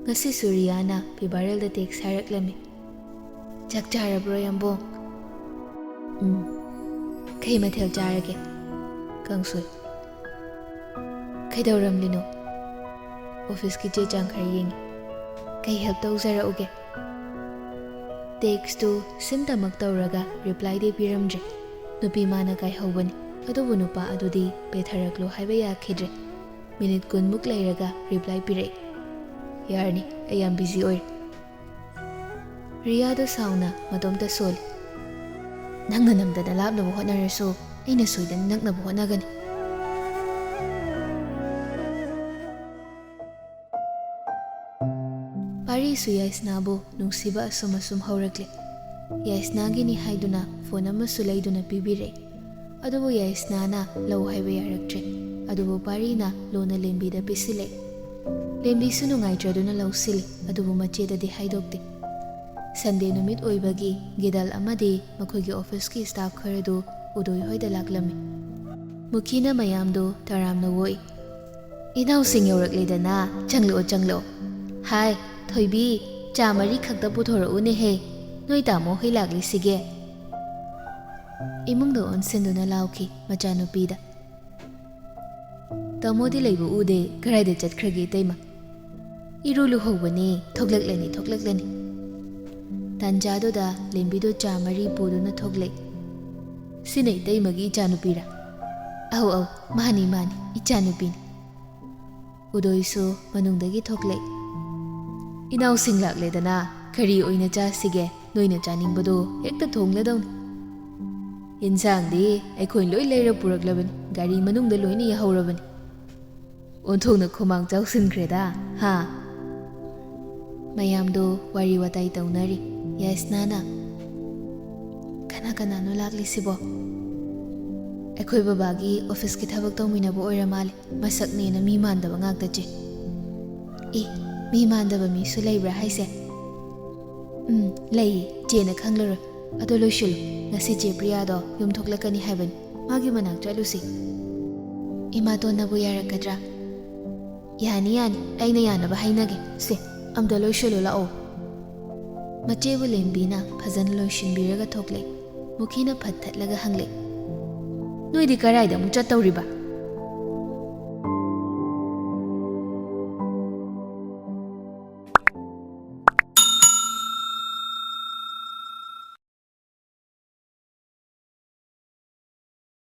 ꯉꯁꯤꯁꯨ ꯔꯤꯌꯥꯅ ꯄꯤꯕꯥꯔꯦꯜꯗ ꯇꯦꯛꯁ ꯊꯥꯔꯛꯂꯝꯃꯤ꯫ "ꯆꯥꯛ ꯆꯥꯔꯕ꯭ꯔꯣ, ꯌꯥꯝꯕꯣꯡ?" "ꯎꯝ꯫ ꯀꯩ ꯃꯊꯦꯜ ꯆꯥꯔꯒꯦ?" "ꯀꯥꯡꯁꯣꯏ꯫" "ꯀꯩꯗꯧꯔꯝꯂꯤꯅꯣ?" "ꯑꯣꯐꯤꯁꯀꯤ ꯆꯦ ꯆꯥꯡ ꯈꯔ ꯌꯦꯡꯉꯤ꯫" "ꯀꯩ ꯍꯦꯜꯞ ꯇꯧꯖꯔꯛꯎꯒꯦ?" ꯇꯦꯛꯁꯇꯨ ꯁꯤꯟꯇꯃꯛ ꯇꯧꯔꯒ ꯔꯤꯄ꯭ꯂꯥꯏꯗꯤ ꯄꯤꯔꯝꯗ꯭ꯔꯦ꯫ ꯅꯨꯄꯤ ꯃꯥꯅ ꯀꯥꯏꯍꯧꯕꯅꯤ, ꯑꯗꯨꯕꯨ ꯅꯨꯄꯥ ꯑꯗꯨꯗꯤ ꯄꯦꯊꯔꯛꯂꯣ ꯍꯥꯏꯕ ꯌꯥꯈꯤꯗ꯭ꯔꯦ꯫ ꯃꯤꯅꯤꯠ ꯀꯨꯟꯃꯨꯛ ꯂꯩꯔꯒ ꯔꯤꯄ꯭ꯂꯥꯏ ꯄꯤꯔꯛꯏ꯫ "ꯌꯥꯔꯅꯤ, ꯑꯩ ꯌꯥꯝ ꯕꯤꯖꯤ ꯑꯣꯏꯔꯦ꯫" ꯔꯤꯌꯥꯗꯣ ꯁꯥꯎꯅ ꯃꯇꯣꯝꯇ ꯁꯣꯜꯂꯤ꯫ "ꯅꯪꯅ ꯅꯝꯗꯅ ꯂꯥꯞꯅꯕ ꯍꯣꯠꯅꯔꯁꯨ, ꯑꯩꯅ ꯁꯣꯏꯗꯅ ꯅꯛꯅꯕ ꯍꯣꯠꯅꯒꯅꯤ꯫" ꯄꯥꯔꯤꯁꯨ ꯌꯥꯏꯁꯅꯥꯕꯨ ꯅꯨꯡꯁꯤꯕ ꯑꯁꯨꯝ ꯑꯁꯨꯝ ꯍꯧꯔꯛꯂꯦ꯫ ꯌꯥꯏꯁꯅꯥꯒꯤꯅꯤ ꯍꯥꯏꯗꯨꯅ ꯐꯣꯟ ꯑꯃꯁꯨ ꯂꯩꯗꯨꯅ ꯄꯤꯕꯤꯔꯛꯏ꯫ ꯑꯗꯨꯕꯨ ꯌꯥꯏꯁꯅꯥꯅ ꯂꯧ ꯍꯥꯏꯕ ꯌꯥꯔꯛꯇ꯭ꯔꯦ꯫ ꯑꯗꯨꯕꯨ ꯄꯥꯔꯤꯅ ꯂꯣꯟꯅ ꯂꯦꯝꯕꯤꯗ ꯄꯤꯁꯤꯜꯂꯛꯏ꯫ ꯂꯦꯝꯕꯤꯁꯨ ꯅꯨꯡꯉꯥꯏꯇ꯭ꯔꯗꯨꯅ ꯂꯧꯁꯤꯜꯂꯤ, ꯑꯗꯨꯕꯨ ꯃꯆꯦꯗꯗꯤ ꯍꯥꯏꯗꯣꯛꯇꯦ꯫ ꯁꯟꯗꯦ ꯅꯨꯃꯤꯠ ꯑꯣꯏꯕꯒꯤ ꯒꯤꯗꯜ ꯑꯃꯗꯤ ꯃꯈꯣꯏꯒꯤ ꯑꯣꯐꯤꯁꯀꯤ ꯁ꯭ꯇꯥꯐ ꯈꯔꯗꯨ ꯎꯗꯣꯏ ꯍꯣꯏꯗ ꯂꯥꯛꯂꯝꯃꯤ꯫ ꯃꯨꯈꯤꯅ ꯃꯌꯥꯝꯗꯨ ꯇꯔꯥꯝꯅ ꯑꯣꯛꯏ꯫ "ꯏꯅꯥꯎꯁꯤꯡ ꯌꯧꯔꯛꯂꯦꯗꯅ, ꯆꯪꯂꯛꯑꯣ, ꯆꯪꯂꯛꯑꯣ꯫ ꯍꯥꯏ, ꯊꯣꯏꯕꯤ, ꯆꯥ ꯃꯔꯤ ꯈꯛꯇ ꯄꯨꯊꯣꯔꯛꯎꯅꯦꯍꯦ, ꯅꯣꯏ ꯇꯥꯃꯣ ꯍꯣꯏ ꯂꯥꯛꯂꯤꯁꯤꯒꯦ?" ꯏꯃꯨꯡꯗ ꯑꯣꯟꯁꯤꯟꯗꯨꯅ ꯂꯥꯎꯈꯤ ꯃꯆꯥꯅꯨꯄꯤꯗ꯫ "ꯇꯥꯃꯣꯗꯤ ꯂꯩꯕ ꯎꯗꯦ, ꯀꯗꯥꯏꯗ ꯆꯠꯈ꯭ꯔꯒꯦ ꯏꯇꯩꯃ?" "ꯏꯔꯨ ꯂꯨꯍꯧꯕꯅꯦ, ꯊꯣꯛꯂꯛꯂꯅꯤ, ꯊꯣꯛꯂꯛꯂꯅꯤ꯫" ꯇꯥꯟꯖꯥꯗꯨꯗ ꯂꯦꯝꯕꯤꯗꯨ ꯆꯥ ꯃꯔꯤ ꯄꯨꯗꯨꯅ ꯊꯣꯛꯂꯛꯏ꯫ "ꯁꯤꯅ ꯏꯇꯩꯃꯒꯤ ꯏꯆꯥꯅꯨꯄꯤꯔꯥ?" "ꯑꯧ, ꯑꯧ, ꯃꯥꯅꯤ, ꯃꯥꯅꯤ, ꯏꯆꯥꯅꯨꯄꯤꯅꯤ꯫" ꯎꯗꯣꯏꯁꯨ ꯃꯅꯨꯡꯗꯒꯤ ꯊꯣꯛꯂꯛꯏ꯫ "ꯏꯅꯥꯎꯁꯤꯡ ꯂꯥꯛꯂꯦꯗꯅ, ꯀꯔꯤ ꯑꯣꯏꯅ ꯆꯥꯁꯤꯒꯦ? ꯅꯣꯏꯅ ꯆꯥꯅꯤꯡꯕꯗꯣ ꯍꯦꯛꯇ ꯊꯣꯡꯂꯗꯧꯅꯤ꯫" "ꯏꯟꯁꯥꯡꯗꯤ ꯑꯩꯈꯣꯏ ꯂꯣꯏ ꯂꯩꯔ ꯄꯨꯔꯛꯂꯕꯅꯤ, ꯒꯥꯔꯤ ꯃꯅꯨꯡꯗ ꯂꯣꯏꯅ ꯌꯥꯍꯧꯔꯕꯅꯤ꯫" ꯑꯣꯟꯊꯣꯛꯅ ꯈꯨꯃꯥꯡ ꯆꯥꯎꯁꯤꯟꯈ꯭ꯔꯦꯗ, ꯍꯥ? ꯃꯌꯥꯝꯗꯣ ꯋꯥꯔꯤ ꯋꯥꯇꯥꯏ ꯇꯧꯅꯔꯤ꯫ ꯌꯥꯏꯁꯅꯥꯅ, "ꯀꯅꯥ ꯀꯅꯥꯅꯣ ꯂꯥꯛꯂꯤꯁꯤꯕꯣ?" "ꯑꯩꯈꯣꯏ ꯕꯕꯥꯒꯤ ꯑꯣꯐꯤꯁꯀꯤ ꯊꯕꯛ ꯇꯧꯃꯤꯟꯅꯕ ꯑꯣꯏꯔ ꯃꯥꯜꯂꯦ꯫ ꯃꯁꯛꯅꯦꯅ ꯃꯤ ꯃꯥꯟꯗꯕ ꯉꯥꯛꯇ, ꯆꯦ꯫" "ꯑꯦ, ꯃꯤ ꯃꯥꯟꯗꯕ ꯃꯤꯁꯨ ꯂꯩꯕ꯭ꯔꯥ ꯍꯥꯏꯁꯦ?" "ꯎꯝ, ꯂꯩꯌꯦ, ꯆꯦꯅ ꯈꯪꯂꯔꯣꯏ꯫ ꯑꯗꯣ ꯂꯣꯏꯁꯤꯜꯂꯨ, ꯉꯁꯤ ꯆꯦ ꯄ꯭ꯔꯤꯌꯥꯗꯣ ꯌꯨꯝ ꯊꯣꯛꯂꯛꯀꯅꯤ ꯍꯥꯏꯕꯅꯤ, ꯃꯥꯒꯤ ꯃꯅꯥꯛ ꯆꯠꯂꯨꯁꯤ꯫" "ꯏꯃꯥꯇꯣꯟꯅꯕꯨ ꯌꯥꯔꯛꯀꯗ꯭ꯔꯥ?" "ꯌꯥꯅꯤ, ꯌꯥꯅꯤ, ꯑꯩꯅ ꯌꯥꯅꯕ ꯍꯥꯏꯅꯒꯦ꯫ ꯁꯦ, ꯑꯝꯇ ꯂꯣꯏꯁꯤꯜꯂꯨ ꯂꯥꯛꯑꯣ꯫ ꯃꯆꯦꯕꯨ ꯂꯦꯝꯕꯤꯅ ꯐꯖꯅ ꯂꯣꯏꯁꯤꯟꯕꯤꯔꯒ ꯊꯣꯛꯂꯦ꯫ ꯃꯨꯈꯤꯅ ꯐꯠ ꯊꯠꯂꯒ ꯍꯪꯂꯦ, "ꯅꯣꯏꯗꯤ ꯀꯔꯥꯏꯗ ꯑꯃꯨꯛ ꯆꯠꯇꯧꯔꯤꯕ?"